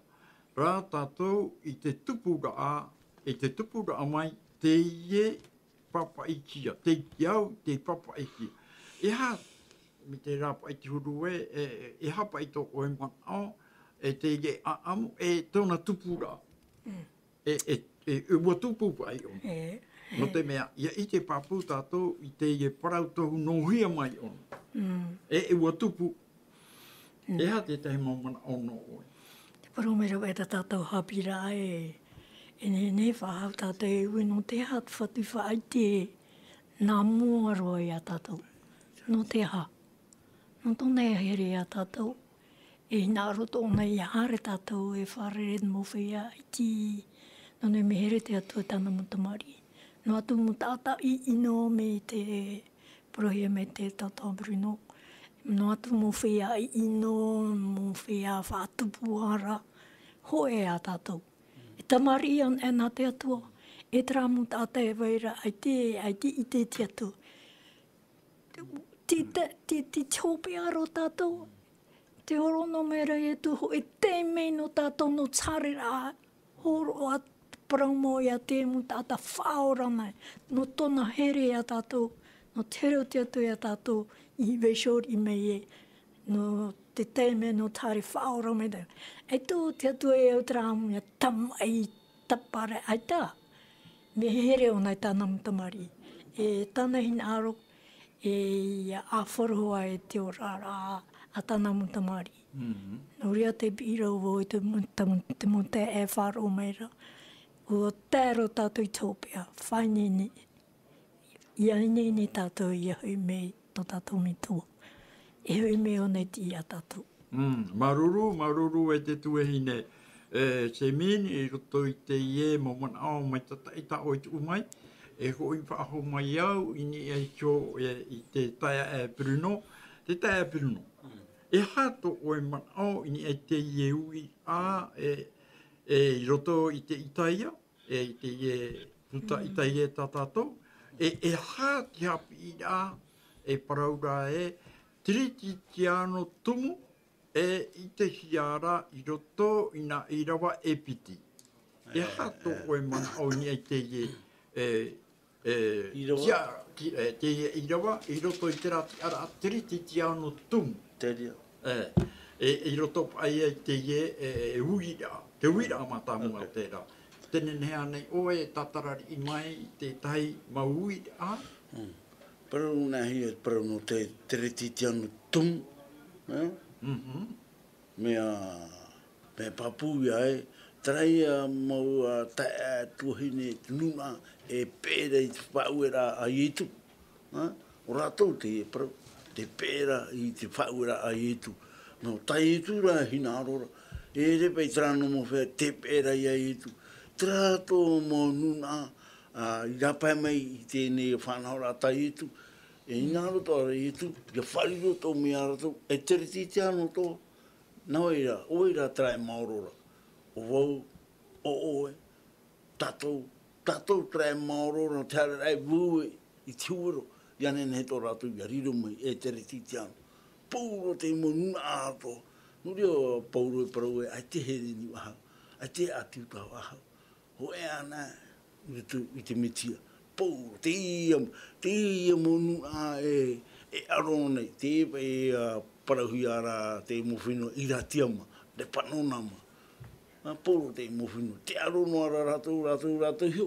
ra tātou i te tupuraʻa, i te tupuraʻa mai, teie papaʻitia, tei te au, tei papaʻitia. E aha, mai te rāpaʻi te huru ē, e, e, e aha paʻi tō ʻoe manaʻo, e teie ʻaʻamu, e tōna tupuraʻa. Mm. E, e, e, e ʻua tupu paʻi ʻōna. E, nō te mea, ʻia ʻite pāpū tātou i teie parau tohu nohea mai ʻōna. Mm. E, e ʻua tupu. Mm. E aha te tahi mau manaʻo nō ʻoe? Te parau mai rave tā tātou haʻapiʻiraʻa e, e nehenehe faʻahou tātou e ui nō te aha te Fatu i faʻaʻite nā mua roa ia tātou. Nō te aha? Nō tōna e here ia tātou. E hinaʻaro atoʻa ʻōna ʻia haere tātou e fārerei i te mau feiā iti. Nō niʻa i te mea e here te Atua i tāna mau tamariʻi. Noa atu mau taʻata ʻino mai te Parauhia mai te tatou Bruno. Noa atu mau feiā ʻino, mau feiā faʻatupu ra, hōʻē a tātou. E tamariʻi ana, e nā te Atua, e terā mau taʻata e vai ra, ʻaita, ʻaita i ʻite te Atua. Te, te, te, te, te hopeʻa ra o tātou, te hōroʻa mai ra Ietu, hōʻē taime nō tātou, nō te haereraʻa, hōroʻa parau mau iā te mau taʻata faʻaora mai, nō tōna here iā tātou, nō te here o te Atua iā tātou, i vaiiho riʻi mai ē, nō te taime, nō te haere faʻaora mai ra. E tō te Atua e au terā mau ia tamaʻi tāpare ʻaita. Mea here ʻōna i tāna mau tamariʻi. E tāna hinaʻaro, e ia ʻāfaʻi roa e te oraraʻa a tāna mau tamariʻi. Mhm. Nō reira te piʻi ra vau i te mau, te mau, te mau taeaʻe e faʻaroʻo mai ra. ʻUa tae roa tātou i te hopeʻa, faʻaineine. ʻIa ineine tātou ʻia hoʻi mai tō tātou Metua. E hoʻi mai ʻōna i te iʻa tātou. Mm, māuruuru, māuruuru e te tuahine. E, Semin, i roto i teie mau manaʻo mai tataʻi tā ʻoe i tuʻu mai, e hoʻi faʻahou mai au i niʻa iho, e, i te taeaʻe Bruno, te taeaʻe Bruno. Mm. E aha tō ʻoe manaʻo i niʻa i teie uiraʻa, e, e, i roto i te Itaia, e, i teie puta Itaia tā tātou, e, e aha te haʻapiʻiraʻa, e parau ra ē, Teretitiano tumu, e ʻitehia ra i roto i nā ʻīrava e piti. E aha tō ʻoe manaʻo i niʻa i teie, e, e, ʻīrava? Tia-, ti-, e, teie ʻīrava, i roto i terā tiʻaraʻa Teretitiano tumu. Te reira. E, e, i roto paʻi i teie, e, e uiraʻa, te uiraʻa mātāmua o terā. Te nehenehe ānei ʻoe e tātarariʻi mai i te tahi mau uiraʻa? Mm. Parau nā hia, parau nō te Teretitiano tumu, e? Mhm. Mea, mea pāpū ia e, terā ia mau, a, taeaʻe tuahine, te nūnaʻa, e pērā i te faʻaueraʻa a Ietu. Ha? ʻO rātou te parau, te pērā i te faʻaueraʻa a Ietu. Nō tā Ietu rā hinaʻaro ra. E ʻere paʻi terā noa mau feiā, te pērā ia Ietu. Terā tō mau nūnaʻa, a, i rāpae mai i teie nei faʻanahoraʻa tā Ietu. E hinaʻaro atoʻa ra Ietu, ʻia faʻariro atoʻa mai ia rātou, e Teretitiano atoʻa. Nā vai ra, ʻo vai ra terā e maoro ra. ʻO vau, ʻo ʻoe, tātou, tātou terā e maoro ra, te haereraʻa e vau i te huero, ʻia nehenehe atoʻa rātou ʻia riro mai e Teretitiano. Pauroa te mau nūnaʻa atoʻa. Nō reira, pauroa e parau ē, ʻaita e here niʻa vau, ʻaita e ʻati uta vau. Hōʻē ānei, i roto i te Mesia. Pauroa, teie, teie mau nūnaʻa e, e ʻaro nei, te, e, a, parauhia ra te mau fenua Iratiama, Lepanonama. A, pauroa te mau fenua, tē ʻaro noa ra rātou, rātou, rātou iho.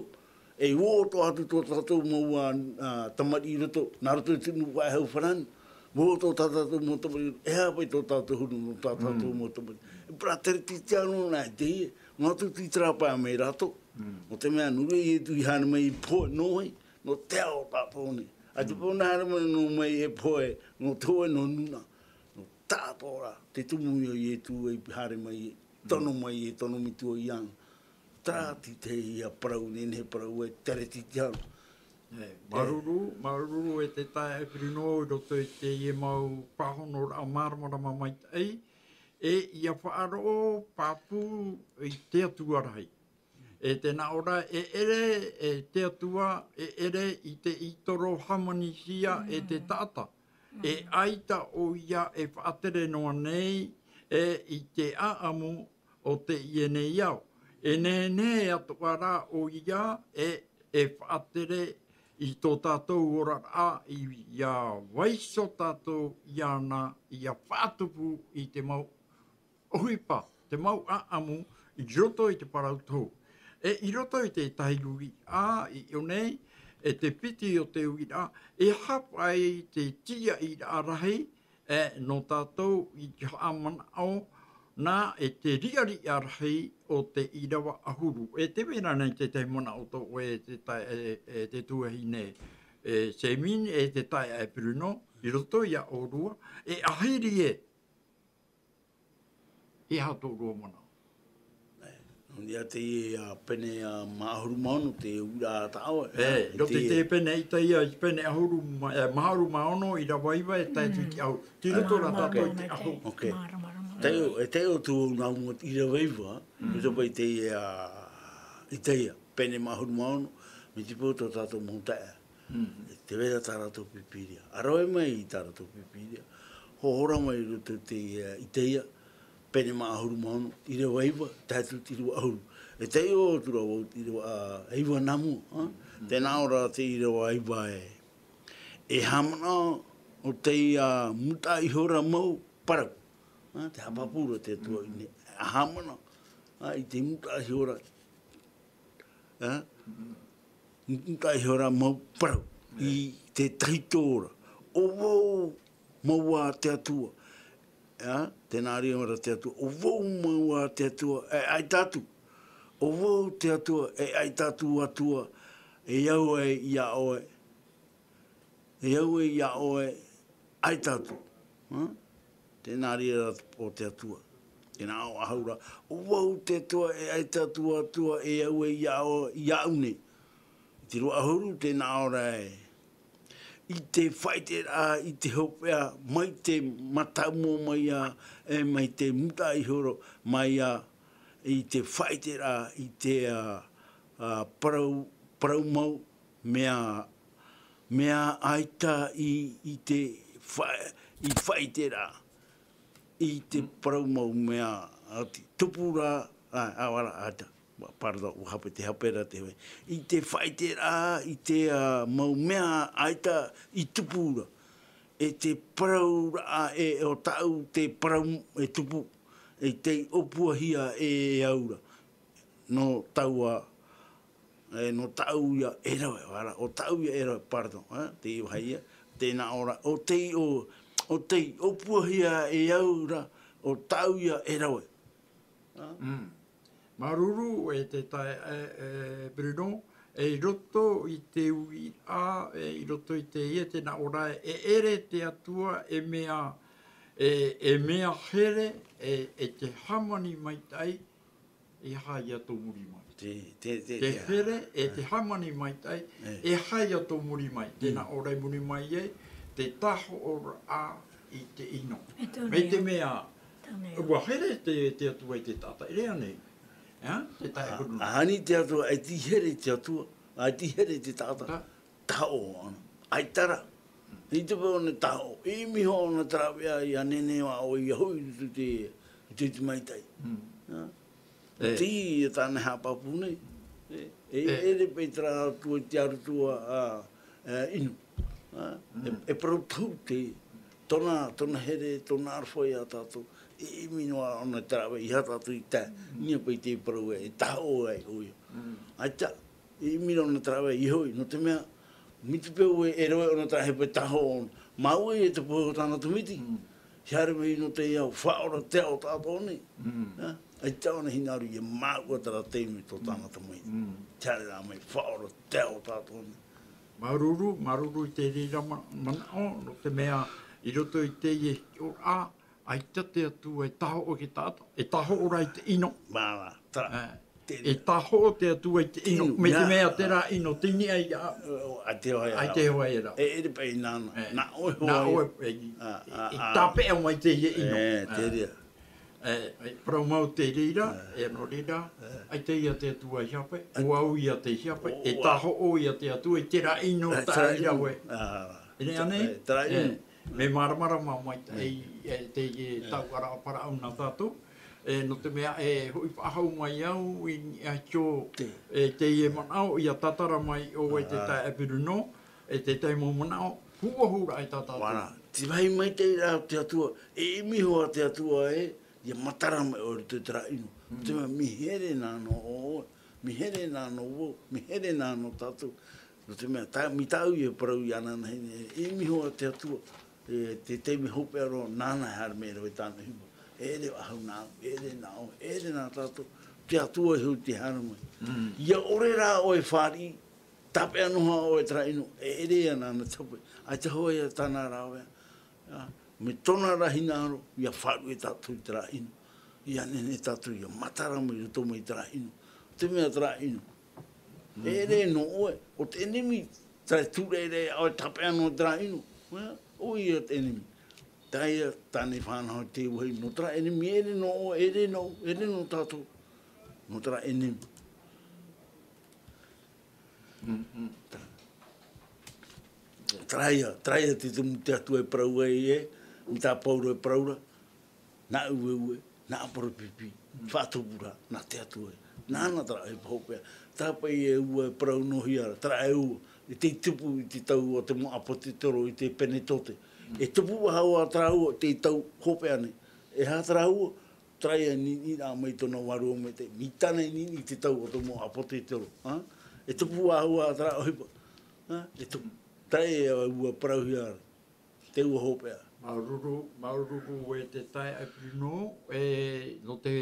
E ʻua ʻoto atu tō tātou mau, a, a, tamariʻi i roto, nā roto i te nuʻu faʻehau farāni. ʻUa ʻoto tā tātou mau tamariʻi, e aha paʻi tō tātou huru nō tā tātou mau tamariʻi. E parau Teretitiano nā teie, nō atu i terā pae mai rātou. Mm. Nō te mea, nō reira Ietu i haere mai i pohe, nō vai, nō te ao o tātou nei. ʻAita paʻi nā haere mai nō mai e pohe, nō te hōʻē nō nūnaʻa. Nō tātou ra, te tumu ia o Ietu i haere mai, tono mai e tono Metua iāna. Terā te, teie parau, nehenehe parau e Teretitiano. E, māuruuru, māuruuru e te taeaʻe Bruno i roto i teie mau pāhonoraʻa māramarama maitaʻi. E ʻia faʻaroʻo pāpū i te Atua rahi. E tē nā ʻō ra, e ʻere, e te Atua, e ʻere i te ʻītoro hāmanihia e te taʻata. E ʻaita ʻoia e faʻatere noa nei, e i te ʻāʻamu o teie nei ao. E nehenehe atoʻa rā ʻoia, e, e faʻatere i tō tātou oraraʻa, ʻia vaiiho tātou iāna, ʻia faʻatupu i te mau ʻohipa, te mau ʻāʻamu i roto i te parau tohu. E i roto i te tahi uiraʻa, i ʻō nei, e te piti o te uiraʻa, e aha paʻi te tīaʻiraʻa rahi, e nō tātou i te haʻamanaʻo, nā e te riʻariʻa rahi o te ʻīrava ʻahuru. E tē vai ra nei te tahi manaʻo tō ʻoe e te tae-, e, e te tuahine, e Semin, e te taeaʻe Bruno, i roto ia ʻōrua, e ahiri e. E aha tō ʻōrua manaʻo? E, Ia teie, ā, pene, ā, mā ʻahuru mā ono te uiraʻa tā ʻoe, ā, i roto i te pene ʻĪtaia, i pene ʻahuru mā, e, mā ʻahuru mā ono, ʻīrava iva e tae atu i te ʻahuru. Tei roto rā tātou i te ʻahuru. Ok. Taiʻo, e taiʻo atu vau nā mua ʻīrava iva, i roto paʻi teie, ā, ʻĪtaia, pene mā ʻahuru mā ono, mai te peu tō tātou mau taeaʻe. E te vai ra tā rātou pīpīria. ʻA rave mai i tā rātou pīpīria. Hohora mai i roto i te, ā, ʻĪtaia, pene mā ʻahuru mā ono, ʻīrava iva, tae atu te ʻīrava ʻahuru. E taiʻo atu ra vau te ʻīrava, ā, iva nā mua, ā? Tē nā ʻō ra te ʻīrava iva ē. E haʻamanaʻo ʻo tei, ā, mutaʻa ihora mau parau. Ā, te haʻapāpū ra te Atua i ʻō nei. E haʻamanaʻo, ā, i te mutaʻa ihora. Ā? Mutaʻa ihora mau parau i te tahito ra. ʻO vau mau ā te Atua. Ā? Tē nā reira ra te Atua. ʻO vau mau ā te Atua, e ʻaita atu. ʻO vau te Atua, e ʻaita atu Atua, e au ai iā ʻoe. E au ai iā ʻoe, ʻaita atu. Ā? Tē nā reira ra ʻo te Atua. Tē nā ʻō ʻahuru ra, ʻo vau te Atua, e ʻaita atu Atua, e au ai iā ʻoe, iāʻu nei. I te ʻīrava ʻahuru, tē nā ʻō ra ē. I te faʻaʻiteraʻa, i te hopeʻa, mai te mātāmua mai ā, e mai te mutaʻa ihora mai ā, i te faʻaʻiteraʻa, i te, ā, ā, parau, parau mau, mea, mea ʻaita i, i te fa-, i faʻaʻiteraʻa, i te parau mau mea, ā, te tupu ra, ā, ʻaore ra, ʻaita. Pardon, ʻua hape, tē hape ra te hoe. I te faʻaʻiteraʻa, i te, ā, mau mea ʻaita i tupu ra. E te parauraʻa, e, ʻo tāʻu te parau e tupu. E tei ʻōpuahia e, e au ra. Nō taua, e, nō tāʻu ia e rave, ʻaore ra, ʻo tāʻu ia e rave, pardon, ā, te vāhi ia, tē nā ʻō ra, ʻo tei ʻō, ʻo tei ʻōpuahia e au ra, ʻo tāʻu ia e rave. Ā? Mm. Māuruuru e te tae-, e, e, Bruno, e i roto i te uiraʻa, e i roto i teie, tē nā ʻō ra, e ʻere te Atua, e mea, e, e mea here, e, e te hāmani maitaʻi, e aha ia tō muri mai. Te, te, te, te here, e te hāmani maitaʻi, e aha ia tō muri mai. Tē nā ʻō ra i muri mai ai, te tāhoʻoraʻa i te ʻino. Mai te mea, ʻua here te, te Atua i te taʻata, ʻere ānei? Ā, te taeaʻe Bruno. ʻAhani te Atua, e tei here te Atua, e tei here te taʻata. Tāhoʻo ana. ʻAita rā. I te peu ʻōna tāhoʻo, e ʻimi hoʻi ʻōna te rāveʻa ia nehenehe ā ʻoe ia hoʻi i roto i te, i te, i te maitaʻi. Ā? E. Teie tāna e haʻapāpū nei. E, e, e ʻere paʻi terā Atua i te arotua, ā, ā, ʻino. Ā? E, e parau tohu te, tōna, tōna here, tōna aroha ia tātou. E, e ʻimi noa ʻōna te rāveʻa ia tātou i tae. Niʻa paʻi te parau e, e tāhoʻo ai ʻoia. ʻAita. E ʻimi ra ʻōna te rāveʻa ia hoʻi, nō te mea, mai te peu e, e rave ʻōna te rāveʻa e tāhoʻo ʻōna. Māuʻa e te pohe o tāna tamaiti. Hia haere mai nō te ao, faʻaora te ao tātou nei. Ā, ʻaita ʻōna hinaʻaro ia māuʻa terā taime tō tāna tamaiti. Te haere rā mai, faʻaora te ao tātou nei. Māuruuru, māuruuru i te reira ma-, manaʻo, nō te mea, i roto i teie hiʻoraʻa, ʻaita te Atua e tāhoʻo i te taʻata, e tāhoʻo rā i te ʻino. Māna, terā. Ā, e tāhoʻo te Atua i te ʻino. Mai te mea terā ʻino, tei niʻa ia. ʻAita e hoa ia rā. ʻAita e hoa ia rā. E, e ʻere paʻi nāna. Ē. Nā ʻoe hoa ia. Nā ʻoe, e, e, e tāpeʻa mai teie ʻino. Ē, te reira. Ē, e parau mau te reira, e nō reira. ʻAita ia te Atua i hiapai, ʻo au ia tei hiapai, e tāhoʻo ia te Atua i terā ʻino tā ʻoe. ʻĒ, terā ʻino. Terā ʻino. Mea māramarama mai te, e, teie tauʻaraʻa parau nā tātou. E, nō te mea e hoʻi faʻahou mai au i niʻa iho, e, teie manaʻo, ʻia tātara mai ʻoe te taeaʻe Bruno, e te tahi mau manaʻo, hūʻohuraʻa i tā tātou. Te vāhi maitaʻi rā o te Atua, e ʻimi hoʻi te Atua ē, ʻia matara mai ʻoe i roto i terā ʻino. Nō te mea, mea here nā nō ʻoe, mea here nā nō vau, mea here nā nō tātou. Nō te mea, tā, mai tāʻu ia parau i anaanahi nei, e ʻimi hoʻi te Atua, e, te taime hopeʻa roa, nāna e haere mai e rave tāna ʻohipa. E ʻere faʻahou nāʻu, e ʻere nā ʻoe, e ʻere nā tātou, te Atua e hoʻi tei haere mai. ʻIa ʻore rā ʻoe e fāriʻi, tāpeʻa noa ʻoe i terā ʻino, e ʻere ia nāna te hope. ʻAita hoʻi ia tāna rāveʻa. Ā, mai tōna ra hinaʻaro, ʻia faʻaruʻe tātou i terā ʻino. Ia nehenehe tātou ia matara mai roto mai terā ʻino. Te mea terā ʻino. E ʻere nō ʻoe, ʻo te ʻenemi, terā e tūreʻareʻa ʻoe tāpeʻa nō terā ʻino. ʻO ia te ʻenemi. Tae ia, tāne fānaho te uahi, nō terā ʻenemi, e ʻere nō ʻoe, e ʻere nō, e ʻere nō tātou. Nō terā ʻenemi. Terā ia, terā ia te tumu te Atua e parau ai e, nō tā Pauro e parau ra, nā ueue, nā ʻāparapipi, faʻatupu ra, nā te Atua e. Nāna terā e hopeʻa. Tāpaʻi e ua e parau noa ra, terā e ua, i te tupu i te tau o te mau ʻāpōsetolo i te Penetetote. E tupu faʻahou ā terā ua, te tau hopeʻa nei. E aha terā ua, terā ia e niʻiniʻi mai tōna vārua maitaʻi. Mai tāna i niʻiniʻi i te tau o te mau ʻāpōsetolo. Ha? E tupu faʻahou ā terā ʻohipa. Ha? E tupu. Terā ia e ua parauhia ra. Te ua hopeʻa. Māuruuru, māuruuru e te taeaʻe Bruno, e, nō te,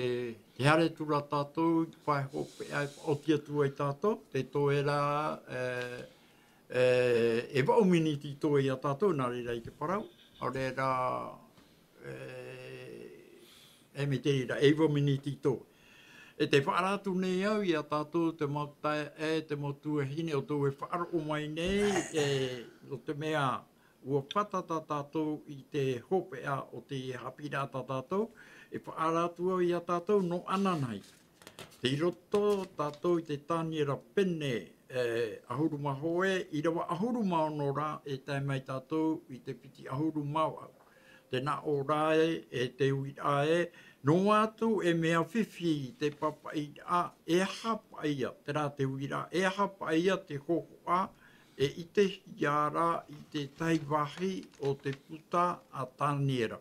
te haere atu ra tātou, i te pae hopeʻa, e faʻaoti atu ai tātou, te toe ra, e, e, e vaʻu miniti toe ia tātou, nā reira i te parau, ʻaore ra, e, e mai te reira, e iva miniti toe. E tē faʻaara atu nei au ia tātou, te mau taeaʻe, te mau tuahine, ʻo tē faʻaroʻo mai nei, e, nō te mea, ua fātata tātou i te hopeʻa o te haʻapiʻiraʻa tā tātou, e faʻaara atu au ia tātou nō ananahi. Tei roto tātou i te Taniera pene, e, ʻahuru mā hōʻē, ʻīrava ʻahuru mā ono ra, e tae mai tātou i te piti ʻahuru mā vaʻu. Tē nā ʻō ra ē, e te uiraʻa ē, noa atu e mea fifi te pāpaʻiraʻa, e aha paʻi ia, terā te uiraʻa, e aha paʻi ia te hōhoʻa, e ʻitehia ra i te tahi vāhi o te puta a Taniera.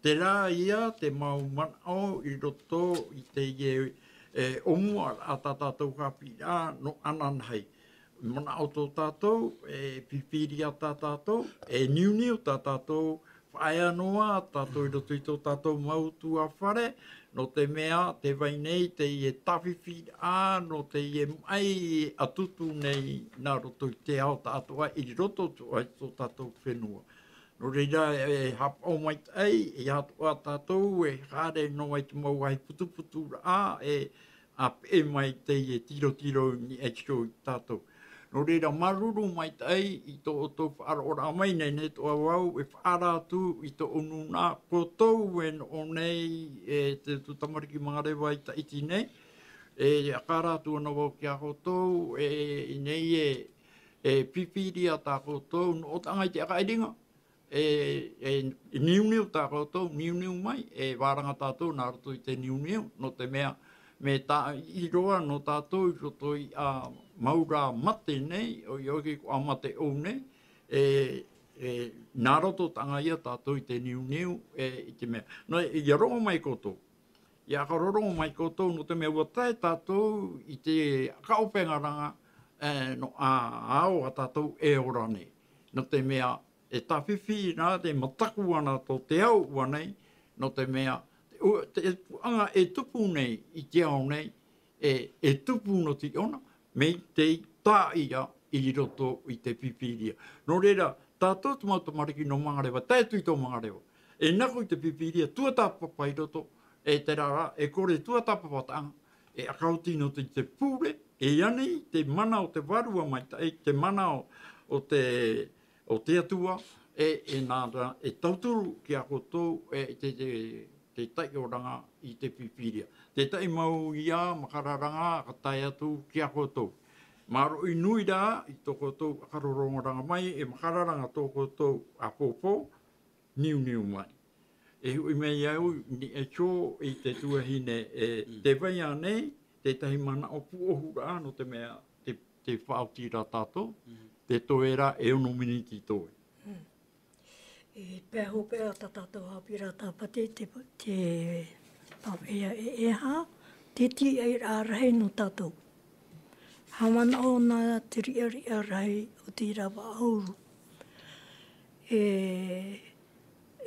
Terā ia te mau manaʻo i roto i teie, e, ʻōmuaraʻa tā tātou haʻapiʻiraʻa nō ananahi. Manaʻo tō tātou, e pīpīria tā tātou, e niuniu tā tātou, faʻaea noa tātou i roto i tō tātou mau ʻutuāfare, nō te mea, tē vai nei teie tāfifiraʻa, nō teie maʻi ʻatutu nei nā roto i te ao tāʻātoʻa, i roto atoʻa i tō tātou fenua. Nō reira, e haʻapaʻo maitaʻi, e atoʻa tātou, e haere noa i te mau vāhi putuputuraʻa, e a peʻe mai teie tirotiro i niʻa iho ia tātou. Nō reira, māuruuru maitaʻi i tō ʻoutou faʻaroʻoraʻa mai nei, nei tō au, e faʻaara atu i tōʻu nūnaʻa, koutou e noʻo nei, e te, tō tamariki Mangareva i Tahiti nei, e, e faʻaara atu ana vau ki a koutou, e, i nei e, e pīpīria tā koutou, noʻotaʻa i te ʻākaʻiriga, e, e, e niuniu tā koutou, niuniu mai, e vāranga tātou nā roto i te niuniu, nō te mea, mea tāʻiʻi roa nō tātou i roto i ā mau rā mate nei, ʻoia hoʻi ko ā mate ʻou nei, e, e, nā roto taʻanga ia tātou i te niuniu, e, i te mea. Nō, ia roʻo mai koutou, ia faʻaroʻo mai koutou, nō te mea ua tae tātou i te kaʻopeʻaraʻa, e, nō ā, ao a tātou e ora nei. Nō te mea, e tāfifi na te mataku ana tō te ao ua nei, nō te mea, te, te puʻanga e tupu nei i te ao nei, e, e tupu nō te ʻona, mai te tāʻia i roto i te pīpīria. Nō reira, tātou te mau tamariki nō Mangareva, tae atu i tō Mangareva. E nā koe i te pīpīria, tuatāpapa i roto, e terā rā, e kore tuatāpapa taʻanga, e ʻakaoti nō te, te pure, e ia nei te mana o te Vārua Maitaʻi, te mana o, o te, o te Atua, e, e nā reira, e tauturu ki a koutou, e te, te, te taiʻoraʻa i te pīpīria. Tētahi mau ia makararaʻa ka tae atu ki a koutou. Māuruuru nui rā i tō koutou faʻarorongaʻa mai, e makararaʻa tō koutou ʻāpōpō, niuniu mai. E hoʻi mai au i niʻa iho i te tuahine, e, tē vai ānei tētahi manaʻo pūʻohuraʻa nō te mea te, te faʻaoti ra tātou, te toe ra e ono miniti toe. E pea hopeʻa tā tātou haʻapiʻiraʻa Tāpati, te, te pāpaʻi e, e aha te tīaʻiraʻa rahi nō tātou. Haʻamanaʻo nā te riʻariʻa rahi o te ʻīrava ʻahuru. E,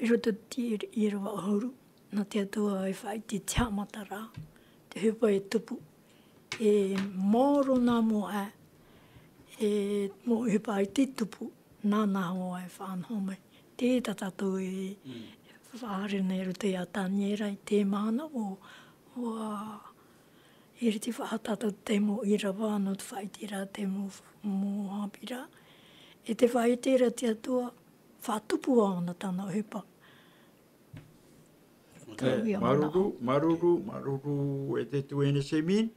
i roto i te ʻīrava ʻahuru, nā te Atua e faʻaʻite te haʻamataraʻa, te ʻohipa e tupu. E maoro nā mua, e mau ʻohipa i te tupu, nāna hoʻi e faʻanaho mai. Tē tā tātou e Faʻahaere nei roto iā Taniera i te mahana o, o, ā, i rite faʻahata tātou te mau ʻīrava nō te faʻaʻiteraʻa te mau, mau haʻapiʻiraʻa. E te faʻaʻite ra te Atua, faʻatupu ʻōna tāna ʻohipa. Māuruuru, māuruuru, māuruuru e te tuahine Semin.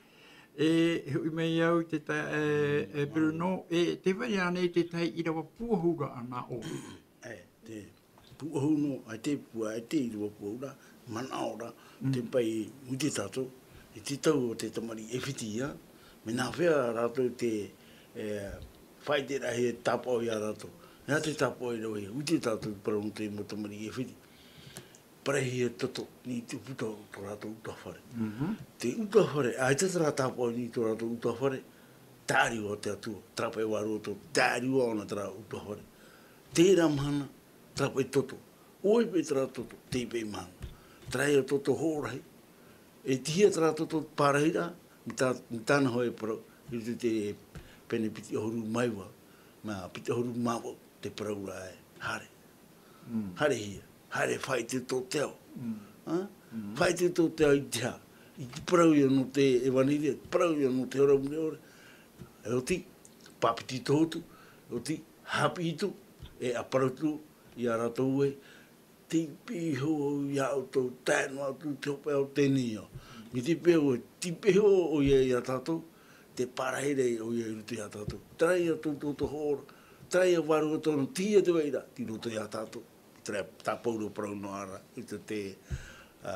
E, e hoʻi mai au i te ta-, e, e Bruno, e, tē vai ra ānei te tahi ʻīrava pūʻohu ra nā ʻō? E, te pūʻohu nō, ʻaita e pū-, ʻaita e ʻīrava pūʻohu ra, manaʻo ra, te pai, ʻite tātou, i te tau o te tamariʻi ʻEfiti, ā, mea nāfea rātou te, e, faʻaʻiteraʻahia e tāpaʻo iā rātou. E aha te tāpaʻo i rave, ʻite tātou i te parau nō te mau tamariʻi ʻEfiti. Parahi e toto, nī te puta o tō rātou ʻutuāfare. Te ʻutuāfare, ʻaita terā tāpaʻo i niʻa i tō rātou ʻutuāfare, tāʻiriʻi ʻo te Atua, terā paʻi vārua toto, tāʻiriʻi ʻōna terā ʻutuāfare. Terā mahana, terā paʻi toto. ʻOia paʻi terā toto, teie paʻi mahana. Terā ia toto hoʻo rahi. E tei hea terā toto pārahi ra, nī tā-, nī tāna hoʻi e parau, i roto i te pene piti ʻahuru mā iva, mā piti ʻahuru mā vaʻu, te parau ra e, haere. Haerehia, haere faʻaʻite tō te ao. Ā? Faʻaʻite tō te ao i te aha? I te parau ia nō te ʻevaneria, te parau ia nō te hora mure ʻore. E oti, pāpeti tō Hotu, e oti, haʻapiʻi atu, e ʻa parau atu iā rātou ē, tei piʻi iho au iā ʻoutou, tae noa atu te hopeʻa o teie nei ao. Mai te peu ē, tei piʻi iho ʻoia iā tātou, tē pārahi ra ʻoia i roto iā tātou. Terā ia tō toto hoʻo ra, terā ia vārua tōna, tei hea te vai ra, tei roto iā tātou. Terā tā Pauro parau noa ra, i te, te, ā,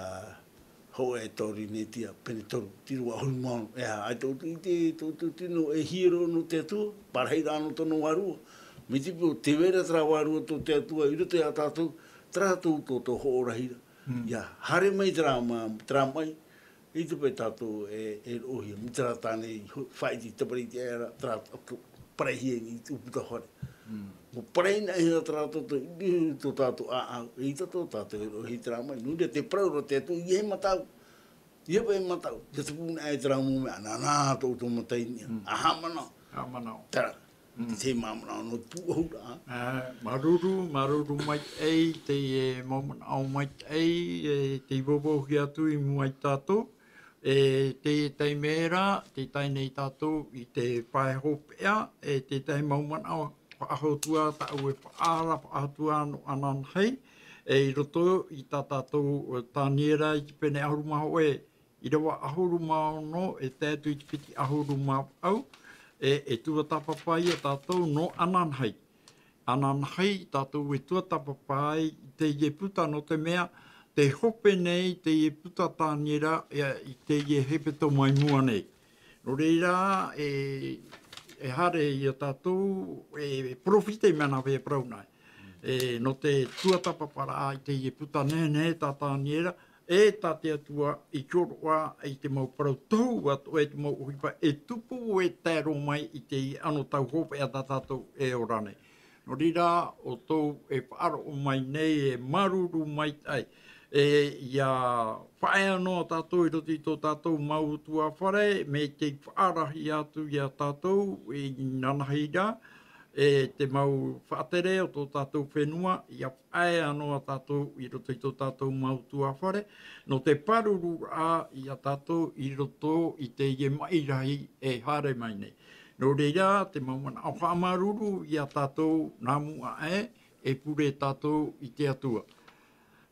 hōʻē Torinetia, pene toru, te ʻīrava ʻahuru mā ono, e aha, ʻaita ʻoutou i ʻite, tō, tō, tino, e hiero nō te Atua, pārahi ra nō tōna vārua. Mai te peu, tē vai ra terā vārua tō te Atua, i roto iā tātou, terā tō toto hoʻo rahi ra. Ia, haere mai terā mā-, terā maʻi, i te pae tātou e, e roʻohia, mai terā tāne i ho-, faʻaʻite i te tamariʻi ʻē ra, terā to-, parahia i te ʻūputa fare. Mea parahia terā toto, i tō tātou ʻāʻau, eʻita tō tātou e roʻohia terā maʻi. Nō reira te parau ra te Atua, ʻeiaha e mataʻu. ʻEiaha paʻi e mataʻu. ʻIa tupu na e terā mau mea, nā, nā, tō, tō mata i niʻa. ʻA haʻamanaʻo. Haʻamanaʻo. Terā. Te māmanaʻo nō te pūʻohu ra. Ā, māuruuru, māuruuru maitaʻi teie mau manaʻo maitaʻi, e tei vauvauhia atu i mua ia tātou. E te taime ra, tē tae nei tātou i te pae hopeʻa, e te tahi mau manaʻo faʻahou atu ā tāʻu e faʻaara, faʻahou atu ā nō ananahi, e i roto i tā tātou, ā, Taniera i te pene ʻahuru mā hōʻē, ʻīrava ʻahuru mā ono, e tae atu i te piti ʻahuru mā vaʻu, e, e tuatāpapa ia tātou nō ananahi. Ananahi, tātou e tuatāpapa ai i teie puta nō te mea, tē hope nei teie puta Taniera, e, i teie hepetoma i mua nei. Nō reira, e, e haere ia tātou, e, e porofita i mea nāfea e parau nei. E, nō te tuatāpaparaʻa i teie puta nehenehe tā Taniera, e tā te Atua i hōroʻa i te mau parau tohu atoʻa, e te mau ʻohipa e tupu e tae roa mai i te anotau hopeʻa tā tātou e ora nei. Nō reira, ʻoutou e faʻaroʻo mai nei, e māuruuru maitaʻi. E, ʻia faʻaea noa tātou i roto i tō tātou mau ʻutuāfare, mai te faʻaarahia atu ia tātou i nanahi ra, e te mau faʻatere o tō tātou fenua, ʻia faʻaea noa tātou i roto i tō tātou mau ʻutuāfare, nō te pārururaʻa ia tātou i roto i teie maʻi rahi e haere mai nei. Nō reira, te mau manaʻo haʻamāuruuru ia tātou nā mua aʻe, e pure tātou i te Atua.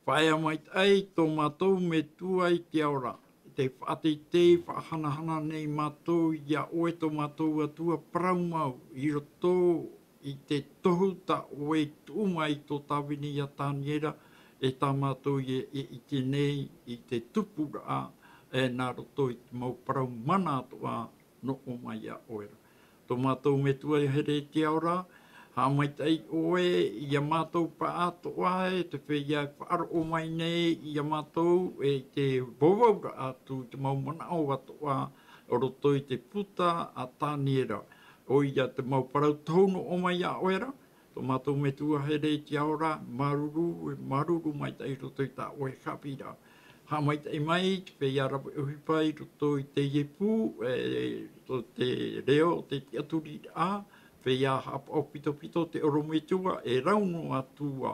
Faʻaea maitaʻi tō mātou Metua i te ao ra, tē faʻateitei, faʻahanahana nei mātou ia ʻoe tō mātou Atua parau mau i roto i te tohu tā ʻoe i tuʻu mai i tō tāvini ia Taniera, e tā mātou e, e ʻite nei i te tupuraʻa, e nā roto i te mau parau mana atoʻa nō ʻō mai iā ʻoe ra. Tō mātou Metua here i te ao ra, haʻamaitaʻi ʻoe ia mātou pāʻātoʻa, e te feiā e faʻaroʻo mai nei ia mātou, e te vauvau ra atu i te mau manaʻo atoʻa, o roto i te puta a Taniera. ʻOia te mau parau tohu nō ʻō mai iā ʻoe ra, tō mātou Metua here i te ao ra, māuruuru, e māuruuru maitaʻi i roto i tā ʻoe haʻapiʻiraʻa. Haʻamaitaʻi mai, te feiā rave ʻohipa i roto i teie pū, e, roto i te reo, te tiʻaturiraʻa, feiā haʻapaʻo pitopito te ʻorometua, e rau noa atu ā,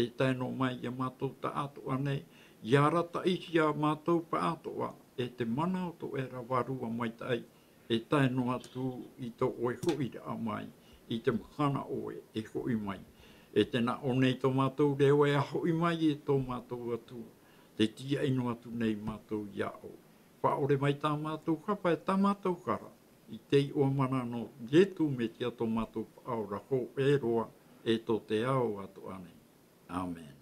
e tae noa mai ia mātou taʻatoʻa nei, ia arataʻihia mātou paʻatoʻa, e te mana o tō ʻoe ra Vārua Maitaʻi, e tae noa atu i tō ʻoe hoʻiraʻa mai, i te mahana ʻoe e hoʻi mai. E te nā ʻō nei tō mātou reo e a hoʻi mai e tō mātou Atua, te tīaʻi noa atu nei mātou iā ʻoe. Faʻaʻore mai tā mātou hapa e tā mātou hara, i te iʻoa mana nō Ietu Metia tō mātou Paʻaora hōʻē roa, e tō te ao atoʻa nei. Amen.